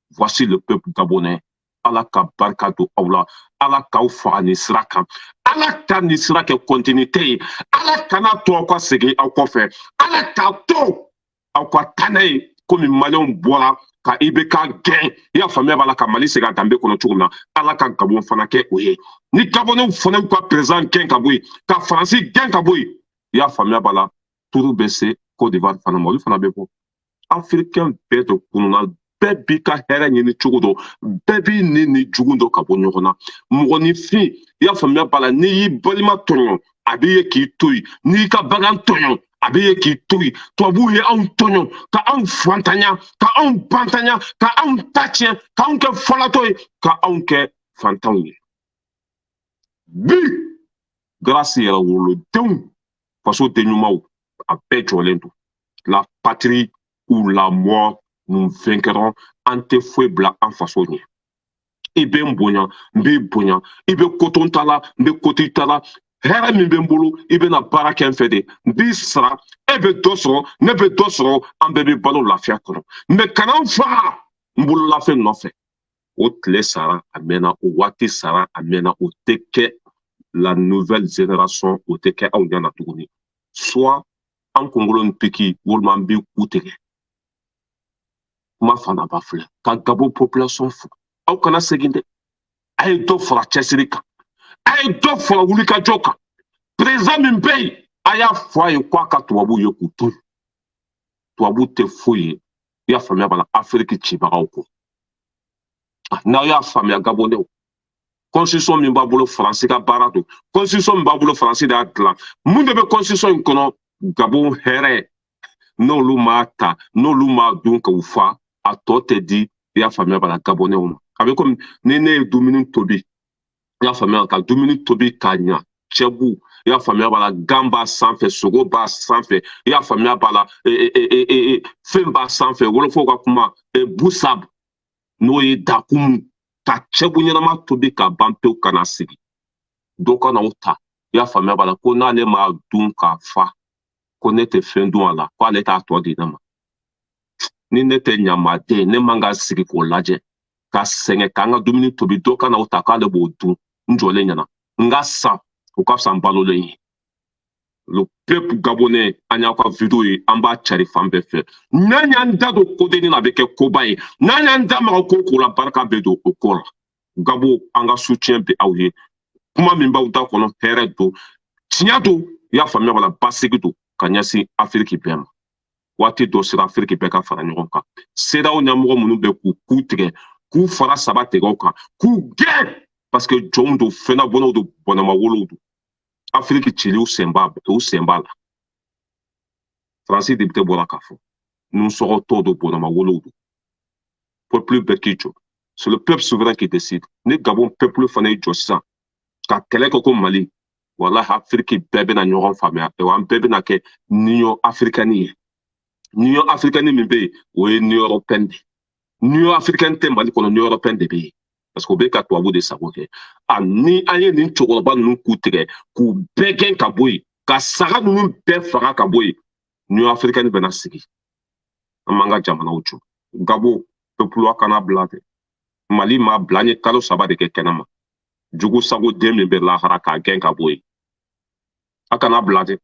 Voici le peuple gabonais. Ala ka barika don aw la, Ala k'aw faga nin sira kan, Ala ka nin sira kɛ continuité ye, Ala kana to aw ka segin aw kɔfɛ, Ala k'a to aw ka taa n'a ye komi Maliyɛnw bɔra ka IBK gɛn. I y'a faamuya b'a la, ka Mali segin a danbe kɔnɔ cogo min na, Ala ka Gabon fana kɛ o ye. Ni Gabonɛw fana y'u ka président gɛn ka bɔ yen, ka Faransi gɛn ka bɔ yen, i y'a faamuya b'a la, turu bɛ se Côte d'Ivoire fana ma, olu fana bɛ bɔ. Africain bɛɛ de kununa, bɛɛ b'i ka hɛrɛ ɲini cogo dɔ, bɛɛ b'i ni jugu dɔ ka bɔ ɲɔgɔn na. Mɔgɔninfin, i y'a faamuya b'a la, n'i y'i balima tɔɲɔ, a b'i ye k'i to yen. N'i y'i ka bagan tɔɲɔ, a bɛ ye k'i to yen. Tubabuw ye anw tɔɲɔ, ka anw fantanya, ka anw bantanya, ka anw ta tiɲɛ, ka anw kɛ fɔlatɔ ye, ka anw kɛ fantanw ye. Bi, grâce yɛrɛ wolodenw, faso den ɲumanw, a bɛɛ jɔlen don. La patrie ou la mort, nous vaincrons. An tɛ foyi bila an faso ɲɛ. I bɛ n bonya, n b'i bonya. I bɛ koton ta la, n bɛ koti ta la. Hɛrɛ min bɛ n bolo, i bɛna baara kɛ n fɛ de, n b'i sara. E bɛ dɔ sɔrɔ, ne bɛ dɔ sɔrɔ, an bɛɛ bɛ balo lafiya kɔnɔ. Mɛ kana n faga n bololafɛn nɔfɛ. O tile sara, a mɛnna. O waati sara, a mɛnna. O tɛ kɛ. La nouvelle génération, o tɛ kɛ aw ɲɛna tuguni. Soit an kunkolo ni piki, walima an b'i ku tigɛ. Kuma fanaba filɛ ka Gabon population fo. Aw kana segin dɛ, a ye dɔ fara cɛsiri kan, a ye dɔ fara wulikajɔ kan. Président min bɛ yen, a y'a fɔ a ye ko a ka tubabuw ye k'u to yen. Tubabu tɛ foyi ye, i y'a faamuya b'a la, Afiriki cibagaw kɔ. N'aw y'a faamuya, Gabonɛw, constitution min b'a bolo, Faransi ka baara don. Constitution min b'a bolo, Faransi de y'a dilan. Mun de bɛ constitution in kɔnɔ? Gabon hɛrɛ, n'olu m'a ta, n'olu m'a dun k'u fa, a tɔ tɛ di, i y'a faamuya b'a la, Gabonɛw ma. A bɛ komi ni ne ye dumuni tobi, i y'a faamuya, ka dumuni tobi k'a ɲa, cɛbu, i y'a faamuya b'a la, gan b'a sanfɛ, sogo b'a sanfɛ, i y'a faamuya b'a la, fɛn b'a sanfɛ, wolofɔw ka kuma, busab, n'o ye dakumu, ka cɛbu ɲɛnama tobi ka ban pewu, ka na sigi, dɔ ka na o ta, i y'a faamuya b'a la, ko n'ale m'a dun k'a fa, ko ne tɛ fɛn dun a la, ko ale t'a tɔ di ne ma. Ni ne tɛ ɲamaden, ne man ka sigi k'o lajɛ ka sɛgɛn k'an ka dumuni tobi, dɔ ka na o ta k'ale b'o dun n jɔlen ɲɛna. N ka san, o ka fisa n balolen ye. Le peuple gabonais, an y'aw ka vidéo ye, an b'a cari fan bɛɛ fɛ. N'an y'an da don kodenni na, a bɛ kɛ koba ye. N'an y'an da maga ko ko la, barika bɛ don o ko la. Gabo, an ka soutien bɛ aw ye. Kuma min b'aw da kɔnɔ, hɛrɛ don, tiɲɛ don, i y'a faamuya wala, basigi don ka ɲɛsin Afiriki bɛɛ ma. Waati dɔ sera, Afiriki bɛɛ ka fara ɲɔgɔn kan. CEDEAO ɲɛmɔgɔ minnu bɛ k'u ku tigɛ, k'u fara saba tigɛ kan, k'u gɛn, parce que jɔnw don, fɛnnabɔnnaw don, bɔnɛmawolow don. Afiriki cili, u sen b'a, u sen b'a la. Faransi député bɔra k'a fɔ nusɔgɔtɔw don, bɔnɛmawolow don. Peuple bɛɛ k'i jɔ, c'est le peuple souverain qui décide. Ni Gabon peuple fana y'i jɔ sisan ka kɛlɛ kɛ ko Mali, walahi, Afiriki bɛɛ bɛna ɲɔgɔn faamuya. An bɛɛ bɛna kɛ Union africaine ye. Union africaine min bɛ yen, o ye Union européenne de ye. Union africaine tɛ Mali kɔnɔ, Union européenne de bɛ yen, parce que o bɛ ka tubabu de sago kɛ. A ni an ye nin cɛkɔrɔba ninnu k'u tigɛ, k'u bɛɛ gɛn ka bɔ yen, ka saga ninnu bɛɛ faga ka bɔ yen. Union africaine bɛna sigi, an b'an ka jamanaw jɔ. Gabo peuple, a kana bila dɛ. Mali ma bila, an ye kalo 3 de kɛ kɛnɛma. Jugu sago den min bɛ lahara k'a gɛn ka bɔ yen, a kana bila dɛ.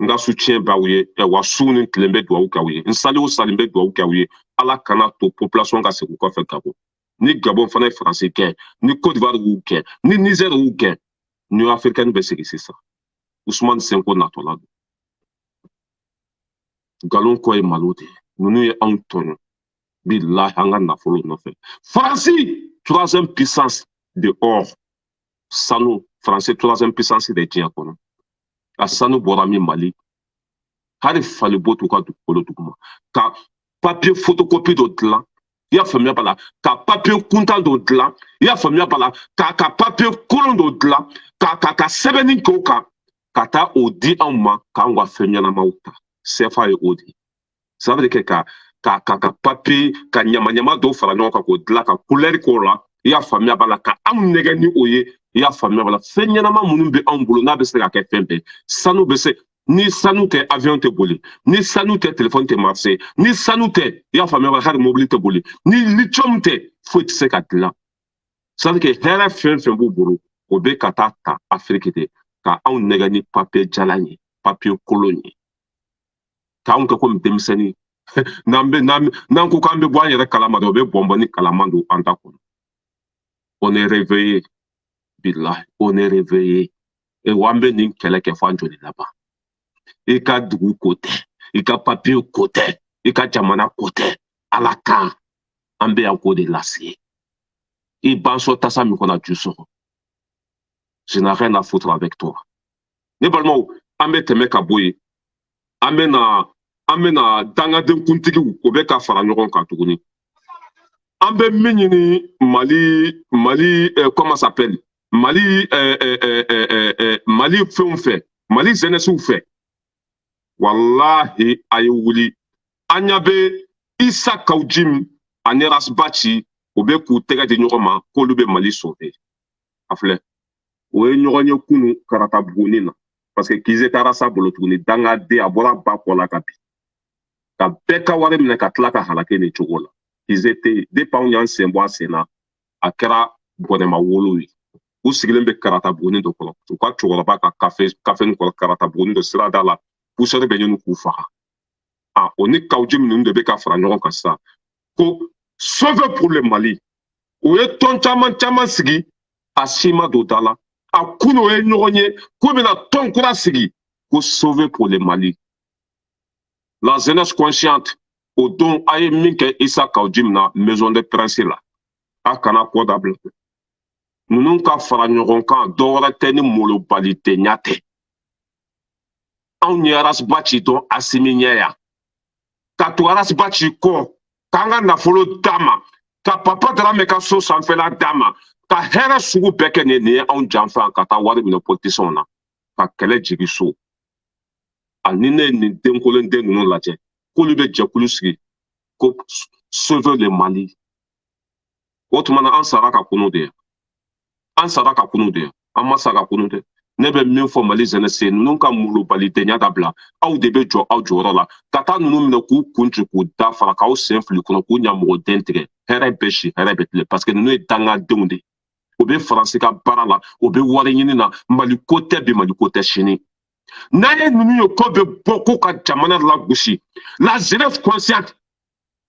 N ka soutien b'aw ye. Wa su ni tile, n bɛ dugawu k'aw ye. N sali o sali, n bɛ dugawu k'aw ye. Ala kana to population ka segin kɔfɛ Gabon. Ni Gabon fana ye Faransi gɛn, ni Côte d'Ivoire y'u gɛn, ni Niger y'u gɛn, Union africaine bɛ segin sisan. Ousmane Sonko natɔla don. Nkalon kɔ ye malo de ye. Ninnu ye anw tɔɲɔ, bilahi, an ka nafolo nɔfɛ. Faransi, troisième puissance de or, sanu. Faransi, troisième puissance de diɲɛ kɔnɔ. A sanu bɔra min? Mali. Hali falibo t'u ka dugukolo duguma. Ka papier photocopie dɔ dilan, i y'a faamuya b'a la, ka papier kuntan dɔ dilan, i y'a faamuya b'a la, ka papier kolon dɔ dilan, ka sɛbɛnni kɛ o kan, ka taa o di anw ma k'anw ka fɛn ɲɛnamaw ta. CFA ye o de ye. Ça veut dire que ka papier ka ɲama ɲama dɔw fara ɲɔgɔn kan k'o dilan, ka couleur k'o la, i y'a faamuya b'a la, ka anw nɛgɛ ni o ye, i y'a faamuya b'a la. Fɛn ɲɛnama minnu bɛ anw bolo, n'a bɛ se ka kɛ fɛn bɛɛ, sanu bɛ se. Ni sanu tɛ, avion tɛ boli. Ni sanu tɛ, téléphone tɛ marcher. Ni sanu tɛ, i y'a faamuya b'a la, hali mobili tɛ boli. Ni lithium tɛ, foyi tɛ se ka dilan. C'est à dire que hɛrɛ fɛn fɛn b'u bolo, o bɛ ka taa ta Afiriki de, ka anw nɛgɛ ni papier jalan ye, papier kolon ye, k'anw kɛ komi denmisɛnnin. N'an bɛ n'an ko k'an bɛ bɔ an yɛrɛ kalama dɔrɔn, u bɛ bɔnbɔn kalaman don an ta kɔnɔ. On est réveillé, bilahi, on est réveillé. Et wa an bɛ nin kɛlɛ kɛ fo an joli laban. I ka dugu ko tɛ, i ka papiye ko tɛ, i ka jamana ko tɛ. Ala kan an bɛ yan k'o de lase. I bansɔ tasa min kɔnɔ, ju sɔgɔ. Je n'ai rien à foutre avec toi. Ne balimaw, an bɛ tɛmɛ ka bɔ yen. An bɛ na dangaden kuntigiw, o bɛ ka fara ɲɔgɔn kan tuguni. An bɛ min ɲini Mali, comment s'appelle, Mali, Mali fɛnw fɛ, Mali jeunesse fɛ, walahi, a ye wuli. An ɲɛ bɛ Issa Kaou Djim ani Ras Bath, o bɛ k'u tɛgɛ di ɲɔgɔn ma k'olu bɛ Mali sauver. A filɛ, o ye ɲɔgɔn ye kunu Karata Buguni na, parce que Kize taara sa bolo tuguni. Dangaden, a bɔra ba kɔ la ka bin ka bɛɛ ka wari minɛ, ka tila ka halake nin cogo la. Kize tɛ yen depuis anw y'an sen bɔ a sen na. A kɛra bɔnɛma wolo ye. U sigilen bɛ Karata Buguni dɔ kɔnɔ, u ka cɛkɔrɔba ka kafe kɔrɔ, Karata Buguni dɔ sirada la. Poussière bɛ ɲini k'u faga. A o ni Kaou Djim ninnu de bɛ ka fara ɲɔgɔn kan sisan ko Sauver pour le Mali. O ye tɔn caman caman sigi, a si ma don da la. A kun o ye ɲɔgɔn ye k'u bɛna tɔn kura sigi ko Sauver pour le Mali, la jeunesse consciente. O don a ye min kɛ Issa Kaou Djim na maison de presse la, a kana kɔ dabila. Ninnu ka fara ɲɔgɔn kan, dɔwɛrɛ tɛ ni malobalidenya tɛ. Anw ye Ras Bath dɔn Assimi ɲɛ yan, ka to Ras Bath kɔ, k'an ka nafolo d'a ma, ka Papa Dramé ka so sanfɛla d'a ma, ka hɛrɛ sugu bɛɛ kɛ. Nin ye anw janfa ka taa wari minɛ politicienw na, ka kɛlɛ jigi so. Ani ne ye nin denkolon den ninnu lajɛ k'olu bɛ jɛkulu sigi ko Sauver le Mali, o tuma na an sara ka kunu de ye. An sara ka kunu de ye, an ma sa ka kunu dɛ. Ne bɛ min fɔ Mali jeunesse ye, ninnu ka malobalidenya dabila. Aw de bɛ jɔ aw jɔyɔrɔ la, ka taa ninnu minɛ k'u kun ci, k'u da fara, k'aw sen fili kɔnɔ, k'u ɲamɔgɔden tigɛ. Hɛrɛ bɛ si, hɛrɛ bɛ tile, parce que ninnu ye dangadenw de ye. O bɛ Faransi ka baara la, o bɛ wari ɲini na. Mali ko tɛ bi, Mali ko tɛ sini. N'an ye ninnu ye ko bɛ bɔ k'u ka jamana lagosi, la jeunesse consciente,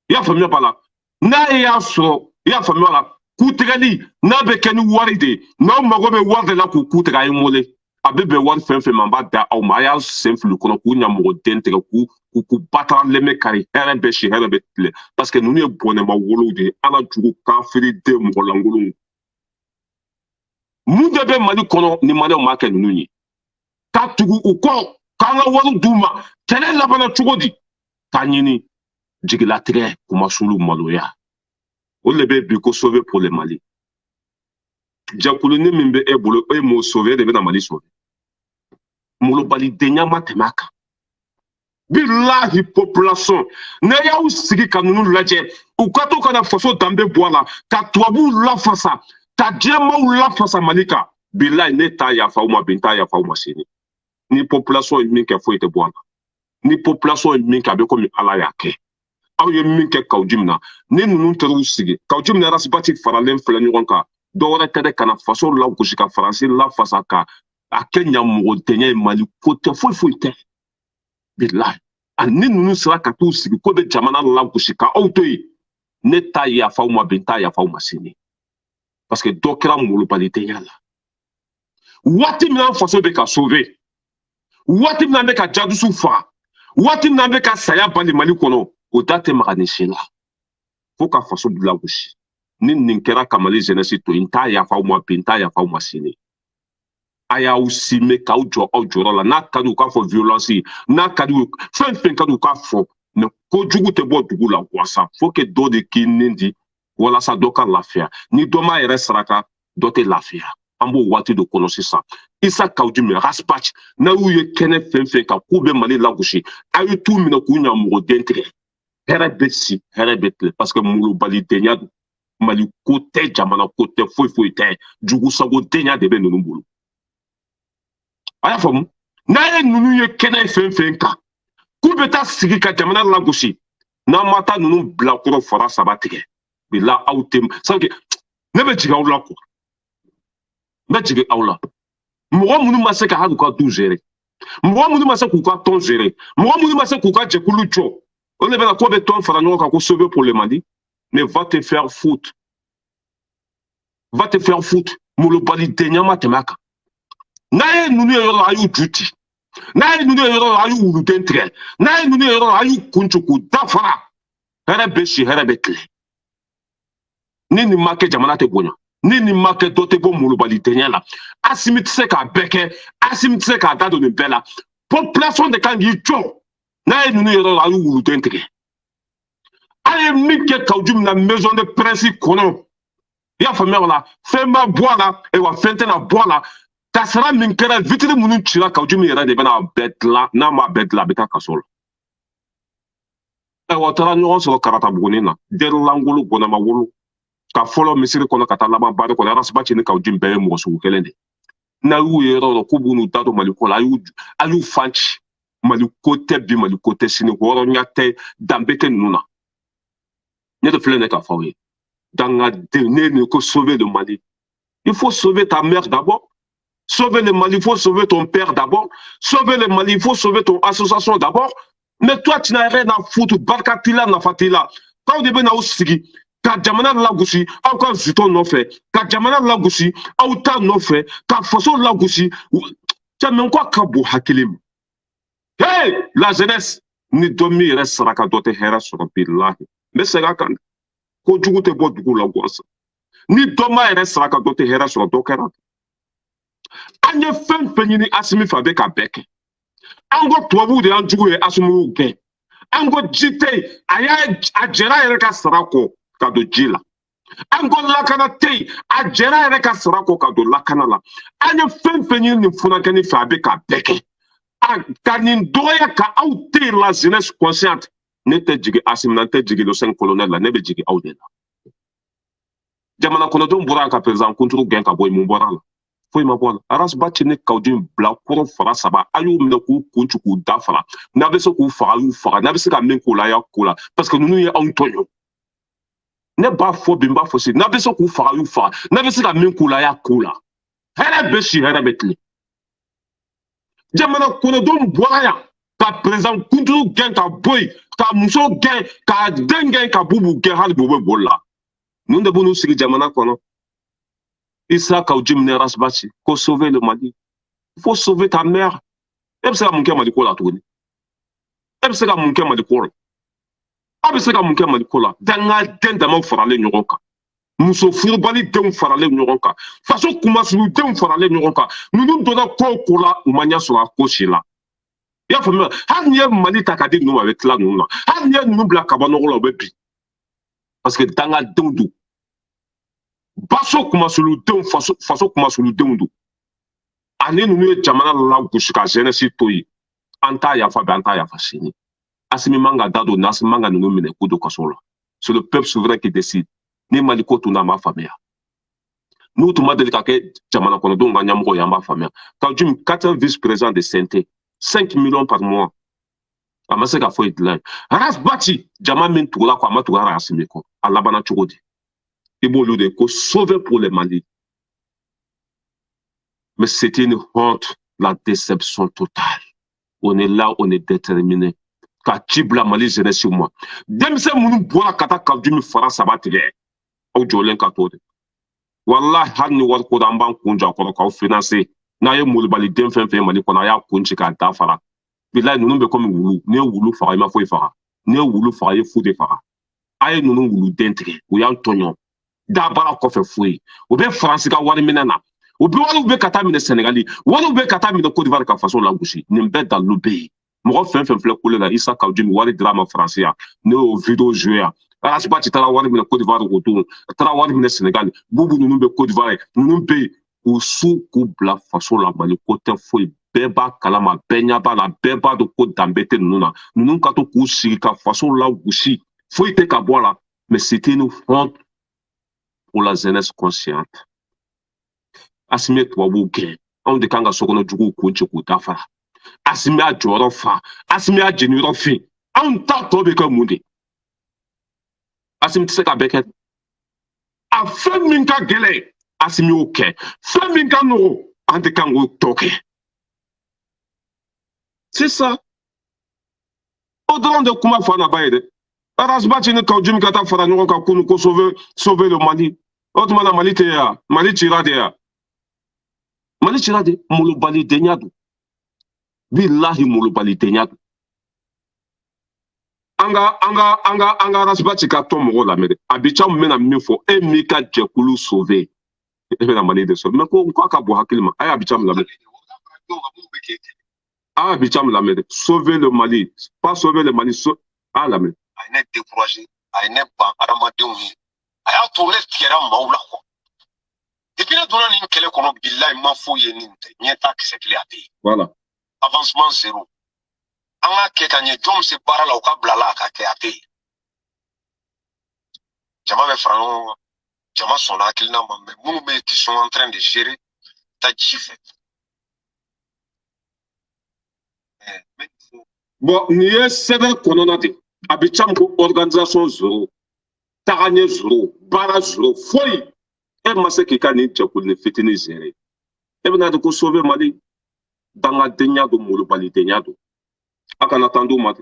i y'a faamuya b'a la, n'a y'a sɔrɔ, i y'a faamuya b'a la, kutigɛli n'a bɛ kɛ ni wari de ye, n'aw mago bɛ wari de la k'u ku tigɛ, a ye n wele. A bɛ bɛn wari fɛn fɛn ma, n b'a da aw ma. A y'a sen fili kɔnɔ k'u ɲamɔgɔden tigɛ, k'u batara lɛmɛ kari. Hɛrɛ bɛ si, hɛrɛ bɛ tile, parce que ninnu ye bɔnɛma wolow de ye. Ala jugu, kafiri den, mɔgɔ lankolonw. Mun de bɛ Mali kɔnɔ ni Maliyɛnw m'a kɛ ninnu ye ka tugu u kɔ, k'an ka wari d'u ma? Kɛlɛ labanna cogo di? K'a ɲini jigilatigɛ, kumasulu, maloya. O de bɛ bi ko Sauver pour le Mali. Jɛkuluni min bɛ e bolo, e m'o sauver, e de bɛna Mali sauver. Malobalidenya ma tɛmɛ a kan, bilahi. Population, ne y'aw sigi ka ninnu lajɛ, u ka to ka na faso danbe bɔ a la, ka tubabuw lafasa, ka diɲɛmaw lafasa Mali kan, bilahi, ne t'a yafa aw ma bi, n t'a yafa aw ma sini. Ni population ye min kɛ, foyi tɛ bɔ a la. Ni population ye min kɛ, a bɛ komi Ala y'a kɛ. Aw ye min kɛ Kaou Djim na, ni ninnu taar'u sigi, Kaou Djim ni Ras Bath faralen filɛ ɲɔgɔn kan, dɔ wɛrɛ tɛ dɛ, ka na faso lagosi, ka Faransi lafasa, ka a kɛ ɲamɔgɔdenya ye. Mali ko tɛ, foyi foyi tɛ, bilahi. Ani ninnu sera ka t'u sigi ko bɛ jamana lagosi ka aw to yen, ne t'a yafa aw ma bi, n t'a yafa aw ma sini, parce que dɔ kɛra malobalidenya la. Waati min an faso bɛ ka sauver, waati min an bɛ ka jadisiw faga, waati min an bɛ ka saya bali Mali kɔnɔ, o da tɛ maga nin si la fo ka faso lagosi. Ni nin kɛra ka Mali jeunesse to yen, n t'a yafa aw ma bi, n t'a yafa aw ma sini. A y'aw sime k'aw jɔ aw jɔyɔrɔ la. N'a ka di u k'a fɔ violence, n'a ka di u, fɛn fɛn ka di u k'a fɔ, mais kojugu tɛ bɔ dugu la gansan. Faut que dɔ de k'i nin di walasa dɔ ka lafiya. Ni dɔ m'a yɛrɛ saraka, dɔ tɛ lafiya. An b'o waati de kɔnɔ sisan. Issa Kaou Djim, Ras Bath, n'a y'u ye kɛnɛ fɛn fɛn kan k'u bɛ Mali lagosi, a ye t'u minɛ k'u ɲamɔgɔden tigɛ. Hɛrɛ bɛ si, hɛrɛ bɛ tile, parce que malobalidenya don. Mali ko tɛ, jamana ko tɛ, foyi foyi tɛ, jugusagodenya de bɛ ninnu bolo. A y'a faamu? N'a ye ninnu ye kɛnɛ fɛn fɛn kan k'u bɛ taa sigi ka jamana lagosi, n'an ma taa ninnu bilakɔrɔ fara saba tigɛ, bila aw tɛ sanke. Ne bɛ jigin aw la quoi, n bɛ jigin aw la. Mɔgɔ minnu ma se ka hali u ka du gérer, mɔgɔ minnu ma se k'u ka tɔn gérer, mɔgɔ minnu ma se k'u ka jɛkulu jɔ, o de bɛna ko bɛ tɔn fara ɲɔgɔn kan ko sauver pour le Mali. Mais va te faire foutre, va te faire foutre. Malobalidenya ma tɛmɛ a kan. N'a ye ninnu ye yɔrɔ la, a y'u ju ci. N'a ye ninnu ye yɔrɔ la, a y'u wuluden tigɛ. N'a ye ninnu ye yɔrɔ la, a y'u kun ci k'u dafara. Hɛrɛ bɛ si, hɛrɛ bɛ tile. Ni nin ma kɛ, jamana tɛ bonya. Ni nin ma kɛ, dɔ tɛ bɔ malobalidenya la. Assimi tɛ se k'a bɛɛ kɛ, Assimi tɛ se k'a da don nin bɛɛ la. Population de kan k'i jɔ. N'a ye ninnu ye yɔrɔ la, a y'u wuluden tigɛ. A ye min kɛ Kaou Djim na maison de presse kɔnɔ, i y'a faamuya? O la fɛn ma bɔ a la, ayiwa, fɛn tɛna bɔ a la. Kasara min kɛra, vitre minnu cira, Kaou Djim yɛrɛ de bɛna bɛɛ dilan. N'a ma bɛɛ dilan, a bɛ taa kaso la. Ayiwa, o taara ɲɔgɔn sɔrɔ Karata Buguni na, dɛrɛlangolo bɔnama wolo ka fɔlɔ misiri kɔnɔ ka taa laban baari kɔnɔ. Ras Bath ni Kaou Djim bɛɛ ye mɔgɔ sugu kelen de. N'a y'u ye yɔrɔ o yɔrɔ k'u b'u n'u da don Mali ko la, a y'u fan ci. Mali ko tɛ bi, Mali ko tɛ sini, hɔrɔnya tɛ, danbe tɛ ninnu na. Ne de filɛ nin ye k'a fɔ aw ye, dangaden. Ne nin ko sauver le Mali, il faut sauver ta mère d'abord. Sauver le Mali, il faut sauver ton père d'abord. Sauver le Mali, il faut sauver ton association d'abord. Mais toi, tu n'as rien à foutre. Barika t'i la, nafa t'i la. K'aw de bɛ n'aw sigi ka jamana lagosi aw ka zutɔn nɔfɛ, ka jamana lagosi aw ta nɔfɛ, ka faso lagosi. Cɛ, mɛ ko a ka bon hakili ma. Hey, la jeunesse, ni dɔ min yɛrɛ saraka, dɔ tɛ hɛrɛ sɔrɔ. Bilahi, n bɛ segin a kan, kojugu tɛ bɔ dugu la gansan. Ni dɔ ma yɛrɛ saraka, dɔ tɛ hɛrɛ sɔrɔ. Dɔ kɛra. An ye fɛn fɛn ɲini Assimi fɛ, a bɛ ka bɛɛ kɛ. An ko tubabuw de y'an jugu ye, Assimi y'u gɛn. An ko ji tɛ yen, a y'a a jɛra a yɛrɛ ka sara kɔ ka don ji la. An ko lakana tɛ yen, a jɛra a yɛrɛ ka sara kɔ ka don lakana la. An ye fɛn fɛn ɲini nin furakɛli fɛ, a bɛ k'a bɛɛ kɛ. A ka nin dɔgɔya ka aw tɛ yen. La jeunesse consciente, ne tɛ jigin Assimi na, n tɛ jigin le 5 colonel la, ne bɛ jigin aw de la. Jamana kɔnɔdenw bɔra ka président kunturu gɛn ka bɔ yen, mun bɔra a la? Foyi ma bɔ a la. Ras Bath ni Kaou Djim bila kɔrɔ fara saba, a y'u minɛ k'u kun ci k'u da fara. N'a bɛ se k'u faga, a y'u faga. N'a bɛ se ka min k'u la, a y'a k'u la, parce que ninnu ye anw tɔɲɔ. Ne b'a fɔ bi, n b'a fɔ sini, n'a bɛ se k'u faga, a y'u faga. N'a bɛ se ka min k'u la, a y'a k'u la. Hɛrɛ bɛ si, hɛrɛ bɛ tilen. Jamana kɔnɔdenw bɔra yan ka président kunturu gɛn ka bɔ yen, ka muso gɛn, ka den gɛn, ka Boubou gɛn. Hali bi u bɛ boli la. Ninnu de b'u n'u sigi jamana kɔnɔ. Issa Kaou Djim ni Ras Bath ko sauver le Mali, il faut sauver ta mère. E bɛ se ka mun kɛ Mali ko la tuguni? E bɛ se ka mun kɛ Mali ko la? Aw bɛ se ka mun kɛ Mali ko la? Dangaden damaw faralen ɲɔgɔn kan, muso furubali denw faralen ɲɔgɔn kan, faso kumasuludenw faralen ɲɔgɔn kan. Ninnu donna ko o ko la, u ma ɲɛ sɔrɔ a ko si la. I y'a faamuya? Hali n'i ye Mali ta ka di ninnu ma, a bɛ tila ninnu na. Hali n'i ye ninnu bila kaba nɔgɔ la, u bɛ bin, parce que dangadenw don, baso kumasuludenw, faso kumasuludenw don. Ani ninnu ye jamana lagosi ka jeunesse to yen. An t'a yafa bi, an t'a yafa sini. Assimi man ka da don ni Assimi man ka ninnu minɛ k'u don kaso la. C'est le peuple souverain qui décide. Ni Mali ko tun na, an b'a faamuya. N'u tun ma deli ka kɛ jamana kɔnɔdenw ka ɲɛmɔgɔ ye, an b'a faamuya. Kaou Djim, quatrième vice président de CNT, 5 millions par mois. A ma se ka foyi dilan yen. Ras Bath, jama min tugula kɔ, a ma tugu Asimi kɔ, a labanna cogo di? I b'olu de ko sauver pour le Mali. Mais c'est une honte, la déception totale. On est là, on est déterminé ka ci bila Mali jeunesse ma. Denmisɛn minnu bɔra ka taa Kaou fara saba tigɛ, aw jɔlen ka to de. Walahi, hali ni wari ko an b'an kun jɔ a kɔrɔ k'aw financer. N'a ye molobali den fɛn fɛn ye Mali kɔnɔ, a y'a kun ci k'a da fara. Bilayi, ninnu bɛ komi wulu. N'i ye wulu faga, i ma foyi faga. N'i ye wulu faga, i ye fu de faga. A ye ninnu wuluden tigɛ, u y'an tɔɲɔ dabara kɔfɛ foyi. U bɛ Faransi ka wari minɛ na, u bɛ wariw bɛ ka taa minɛ Sɛnɛgali, wariw bɛ ka taa minɛ Côte d'Ivoire ka faso lagosi. Nin bɛɛ dalilu bɛ yen. Mɔgɔ fɛn fɛn filɛ kule la, Issa Kaou Djim, wari dira ma Faransi yan, ne y'o vidéo joué yan. Ras Bath taara wari minɛ Côte d'Ivoire o don, a taara wari minɛ Sénégal. Bubu ninnu bɛ Côte d'Ivoire, ninnu bɛ yen k'u su k'u bila faso la. Mali ko tɛ foyi, bɛɛ b'a kalama, bɛɛ ɲɛ b'a la, bɛɛ b'a dɔn ko danbe tɛ ninnu na. Ninnu ka to k'u sigi ka faso lagosi, foyi tɛ ka bɔ a la. Mais c'était une honte pour la jeunesse consciente. Asimi ye tubabuw gɛn, anw de kan ka sokɔnɔ juguw kun ci k'u dafara. Asimi y'a jɔyɔrɔ fa, Asimi y'a jeniyɔrɔ fin, anw ta tɔ bɛ kɛ mun de? Asimi tɛ se ka bɛɛ kɛ. A fɛn min ka gɛlɛn, Asimi y'o kɛ. Fɛn min ka nɔgɔn, an tɛ kan k'o tɔ kɛ. C'est ça, o dɔrɔn de kuma fa na ba ye dɛ. Ras Bath ni Kaou Djim ka taa fara ɲɔgɔn kan kunu ko sauver, sauver le Mali. O tuma na Mali tɛ yan, Mali cira de yan, Mali cira de. Molobalidenya don, bilahi, molobalidenya don. An ka Ras Bath ka tɔn mɔgɔw lamɛn dɛ. A bi ca min bɛna min fɔ, e m'i ka jɛkulu sauver, e bɛna Mali de sauver. Mais ko k'a ka bon hakili ma. A ye Abica min lamɛn, a ye Abica min lamɛn dɛ. Sauver le Mali, pas sauver le Mali, so a lamɛn. A ye ne découragé, a ye ne ban adamadenw ye, a y'a to ne tigɛra maaw la quoi. Depuis ne donna nin kɛlɛ kɔnɔ, bilayi, ma foyi ye nin tɛ ɲɛ t'a kisɛ kelen, a tɛ yen. Voilà. Avancement zéro. An k'a kɛ ka ɲɛ, jɔn bɛ se baara la, o ka bila la a ka kɛ, a tɛ yen. Jama bɛ fara ɲɔgɔn kan, jama sɔnna hakilina ma, mais minnu bɛ yen qui sont en train de gérer, taa ji fɛ. Bon, nin ye sɛbɛn kɔnɔna de. A bɛ ca ko organisation zéro, tagaɲɛ zéro, baara zéro, foyi. E ma se k'i ka nin jɛkulu ni fitinin gérer, e bɛna di ko sauver Mali. Dangadenya don, molobalidenya don. A kana taa d'u ma dɛ.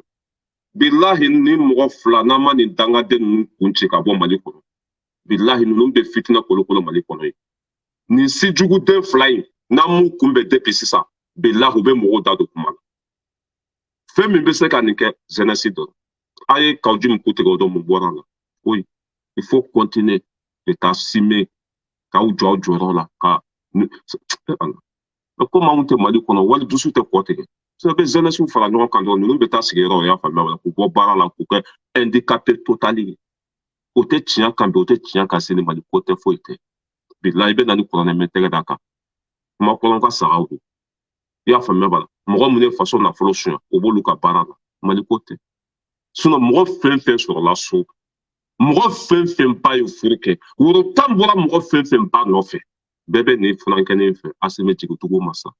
Bilahi, ni mɔgɔ fila n'an ma nin dangaden ninnu kun ci ka bɔ Mali kɔnɔ, bilahi, ninnu bɛ fitinɛ kolokolo Mali kɔnɔ ye. Nin si juguden fila in, n'an m'u kunbɛn depuis sisan, bilahi, u bɛ mɔgɔw da don kuma la. Fɛn min bɛ se ka nin kɛ, jeunesse dɔrɔn. A ye Kaou Djim ku tigɛ o dɔn, mun bɔra la? Oui, il faut continuer de t'assumer, k'aw jɔ aw jɔyɔrɔ la. Ka komi anw tɛ Mali kɔnɔ, wali dusu tɛ kɔ tigɛ. Bɛ jeunesse fara ɲɔgɔn kan dɔrɔn, ninnu bɛ taa sigiyɔrɔ, o y'a faamuya o la, k'u bɔ baara la, k'u kɛ handicapé total ye. O tɛ tiɲɛ kan bi, o tɛ tiɲɛ kan sini. Mali ko tɛ, foyi tɛ. Bilahi, i bɛ na ni kuranɛ mɛn tɛgɛ d'a kan, kuma kɔlɔn ka sagaw don. I y'a faamuya b'a la. Mɔgɔ min ye faso nafolo suɲɛ, o b'olu ka baara la. Mali ko tɛ. Mɔgɔ fɛn fɛn sɔrɔla so, mɔgɔ fɛn fɛn ba ye furu kɛ, woro tan bɔra mɔgɔ fɛn fɛn ba nɔfɛ, bɛɛ bɛ nin funankɛnin fɛ. Asimi jigitugu ma sa.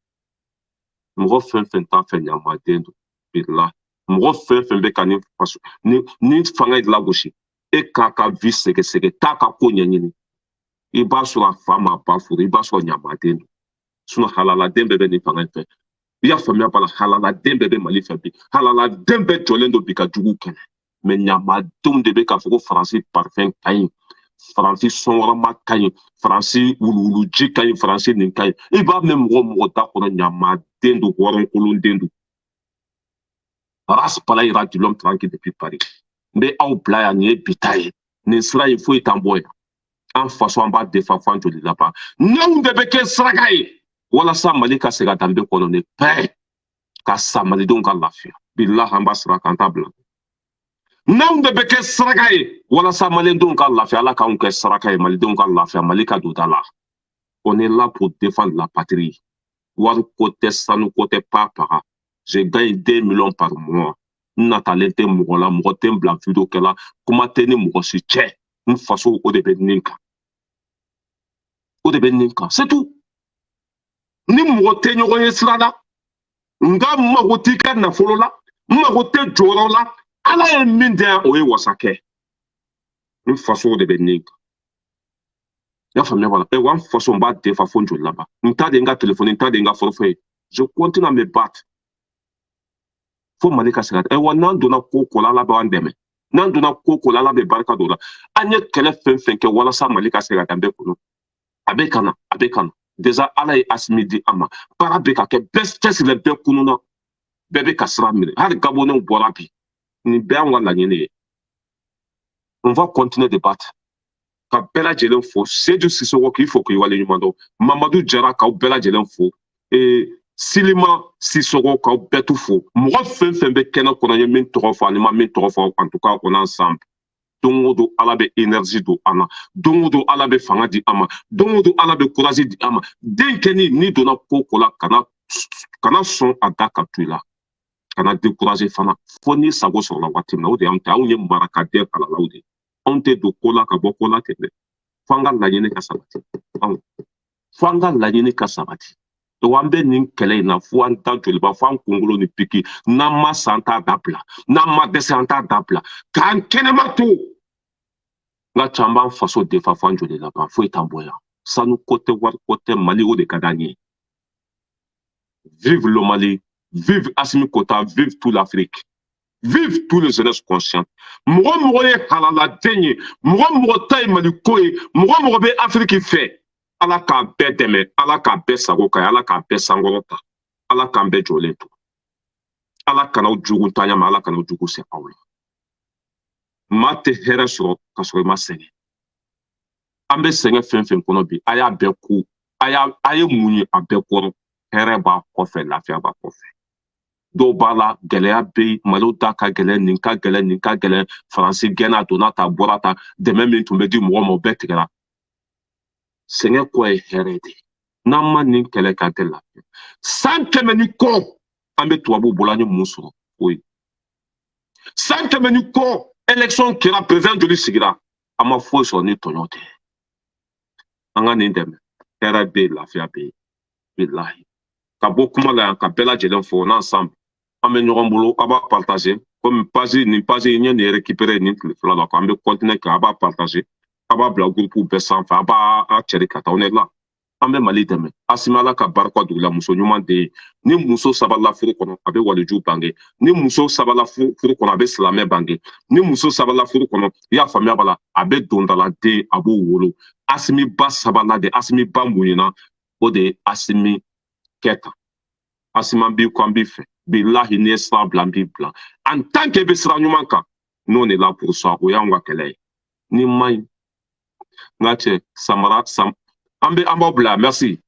Mɔgɔ fɛn fɛn t'a fɛ, ɲamaden don. Bilahi, mɔgɔ fɛn fɛn bɛ ka nin faso ni fanga in lagosi, e k'a ka vie sɛgɛsɛgɛ, t'a ka ko ɲɛɲini, i b'a sɔrɔ a fa ma ba furu, i b'a sɔrɔ ɲamaden don. Halaladen bɛɛ bɛ nin fanga in fɛ. I y'a faamuya b'a la. Halaladen bɛɛ bɛ Mali fɛ bi, halaladen bɛɛ jɔlen don bi ka jugu kɛlɛ. Mais ɲamadenw de bɛ k'a fɔ ko Faransi parfum ka ɲi, Faransi sɔnkɔrɔma ka ɲi, Faransi wuluwuluji ka ɲi, Faransi nin ka ɲi. I b'a mɛn mɔgɔ mɔgɔ da kɔnɔ, ɲamaden don, hɔrɔnkolonden don. Ras Pala ira de l'homme tranquille depuis Paris. N bɛ aw bila yan. Nin ye bi ta ye. Nin sira in, foyi t'an bɔ yan. An faso, an b'a defa f'an joli laban. N'anw de bɛ kɛ saraka ye walasa Mali ka segin a danbe kɔnɔ, ni bɛɛ ka sa, malidenw ka lafiya. Bilahi, an b'a sira kan, t'a bila. N'anw de bɛ kɛ saraka ye walasa malidenw ka lafiya, Ala k'anw kɛ saraka ye, malidenw ka lafiya, Mali ka don da la. On est là pour défendre la patrie. Wari ko tɛ, sanu ko tɛ, pa paga. Je gagne 2 millions par mois. N natalen tɛ mɔgɔ la, mɔgɔ tɛ n bila vidéo kɛ la, kuma tɛ ni mɔgɔ si cɛ. N faso, o de bɛ nin kan, o de bɛ nin kan, c'est tout. Ni mɔgɔ tɛ ɲɔgɔn ye sira la, nka mago t'i ka nafolo la. N mago tɛ jɔyɔrɔ la. Ala ye min di yan, o ye wasa kɛ. N faso de bɛ nin kan. I y'a faamuya b'a la? Wa n faso, n b'a defa fo n joli laban. N ta de ye n ka telefɔni, n ta de ye n ka forfait ye. Je continue à me battre fo Mali ka se ka. Wa n'an donna ko ko la, Ala b'an dɛmɛ. N'an donna ko ko la, Ala bɛ barika don o la. An ye kɛlɛ fɛn fɛn kɛ walasa Mali ka se ka danbe kɔnɔ, a bɛ ka na, a bɛ ka na. Déjà Ala ye Asimi di an ma, baara bɛ ka kɛ, bɛɛ cɛsirilen, bɛɛ kununa, bɛɛ bɛ ka sira minɛ. Hali Gabonɛw bɔra bi. Nin bɛɛ y'anw ka laɲini ye. On va continuer de battre. Ka bɛɛ lajɛlen fo. Seju Sisoko, k'i fo k'i waleɲuman dɔn. Mamadu Jara, k'aw bɛɛ lajɛlen fo. Silima Sisoko, k'aw bɛɛ tu fo. Mɔgɔ fɛn fɛn bɛ kɛnɛ kɔnɔ, n ye min tɔgɔ fɔ ani ma min tɔgɔ fɔ, en tout cas on est ensemble. Don o don, Ala bɛ énergie don an na. Don o don, Ala bɛ fanga di an ma. Don o don, Ala bɛ courage di an ma. Den kɛni, n'i donna ko ko la, kana sɔn a da ka to i la, kana décourager fana fo n'i sago sɔrɔla waati min na. O de y'anw ta. Anw ye marakaden halalaw de ye. Anw tɛ don ko la ka bɔ ko la ten dɛ, fo an ka laɲini ka sabati. Anw, fo an ka laɲini ka sabati. Donc an bɛ nin kɛlɛ in na fo an ta joliba, fo an kunkolo ni piki. N'an ma sa, an t'a dabila. N'an ma dɛsɛ, an t'a dabila. K'an kɛnɛma to n ka ca, an b'an faso defa fo an joli laban. Foyi t'an bɔ yan, sanu ko tɛ, wari ko tɛ. Mali, o de ka d'an ye. Vive le Mali, vive Assimi Goïta, vive toute l'Afrique, vive tous les jeunesses conscientes. Mɔgɔ mɔgɔ ye halaladen ye, mɔgɔ mɔgɔ ta ye Mali ko ye, mɔgɔ mɔgɔ bɛ Afiriki fɛ, Ala k'a bɛɛ dɛmɛ, Ala k'a bɛɛ sago ka ye, Ala k'a bɛɛ sankɔrɔta, Ala k'an bɛɛ jɔlen to. Ala kan'aw jugu ntanya ma, Ala kan'aw jugu se aw la. Maa tɛ hɛrɛ sɔrɔ ka sɔrɔ i ma sɛgɛn. An bɛ sɛgɛn fɛn fɛn kɔnɔ bi, a y'a bɛɛ ko, a y'a a ye mun ye, a bɛɛ kɔrɔ hɛrɛ b'a kɔfɛ, lafiya b'a kɔfɛ. Dɔw b'a la, gɛlɛya bɛ yen, Malo da ka gɛlɛn, nin ka gɛlɛn, nin ka gɛlɛn. Faransi gɛnna, a donna ta, a bɔra ta, dɛmɛ min tun bɛ di mɔgɔ ma, o bɛɛ tigɛra. Sɛgɛn kɔ ye hɛrɛ de ye. N'an ma nin kɛlɛ kɛ, an tɛ lafiya. San 100 ni kɔ, an bɛ tubabuw bolo, an ye mun sɔrɔ? Foyi. San 100 ni kɔ, élection kɛra, président joli sigira, an ma foyi sɔrɔ ni tɔɲɔ tɛ. An ka nin dɛmɛ, hɛrɛ bɛ yen, lafiya bɛ yen, bilahi. Ka bɔ kuma la yan, ka bɛɛ lajɛlen fo n'ensemble an bɛ ɲɔgɔn bolo. A b'a partager komi page nin, page n ye nin récupérer nin tile 2 la, an bɛ continuer kɛ. A b'a partager, a b'a bila groupe bɛɛ sanfɛ, a b'a a cɛri ka taa. On est là, an bɛ Mali dɛmɛ. Asimi, Ala ka barika dugu la. Muso ɲuman de ye. Ni muso sabalila furu kɔnɔ, a bɛ waliju bange. Ni muso sabalila furu kɔnɔ, a bɛ silamɛ bange. Ni muso sabalila furu kɔnɔ, i y'a faamuya b'a la, a bɛ dondaladen, a b'o wolo. Asimi ba sabalila de, Asimi ba muɲuna, o de ye Asimi kɛ tan. Asimi, an b'i kɔ, an b'i fɛ. Bilahi, n'i ye sira bila, an b'i bila. En tant que i bɛ sira ɲuman kan, nous on est là pour ça. O y'anw ka kɛlɛ ye. Ni ma ɲi, n ka cɛ samara sam, an bɛ an b'aw bila. Merci.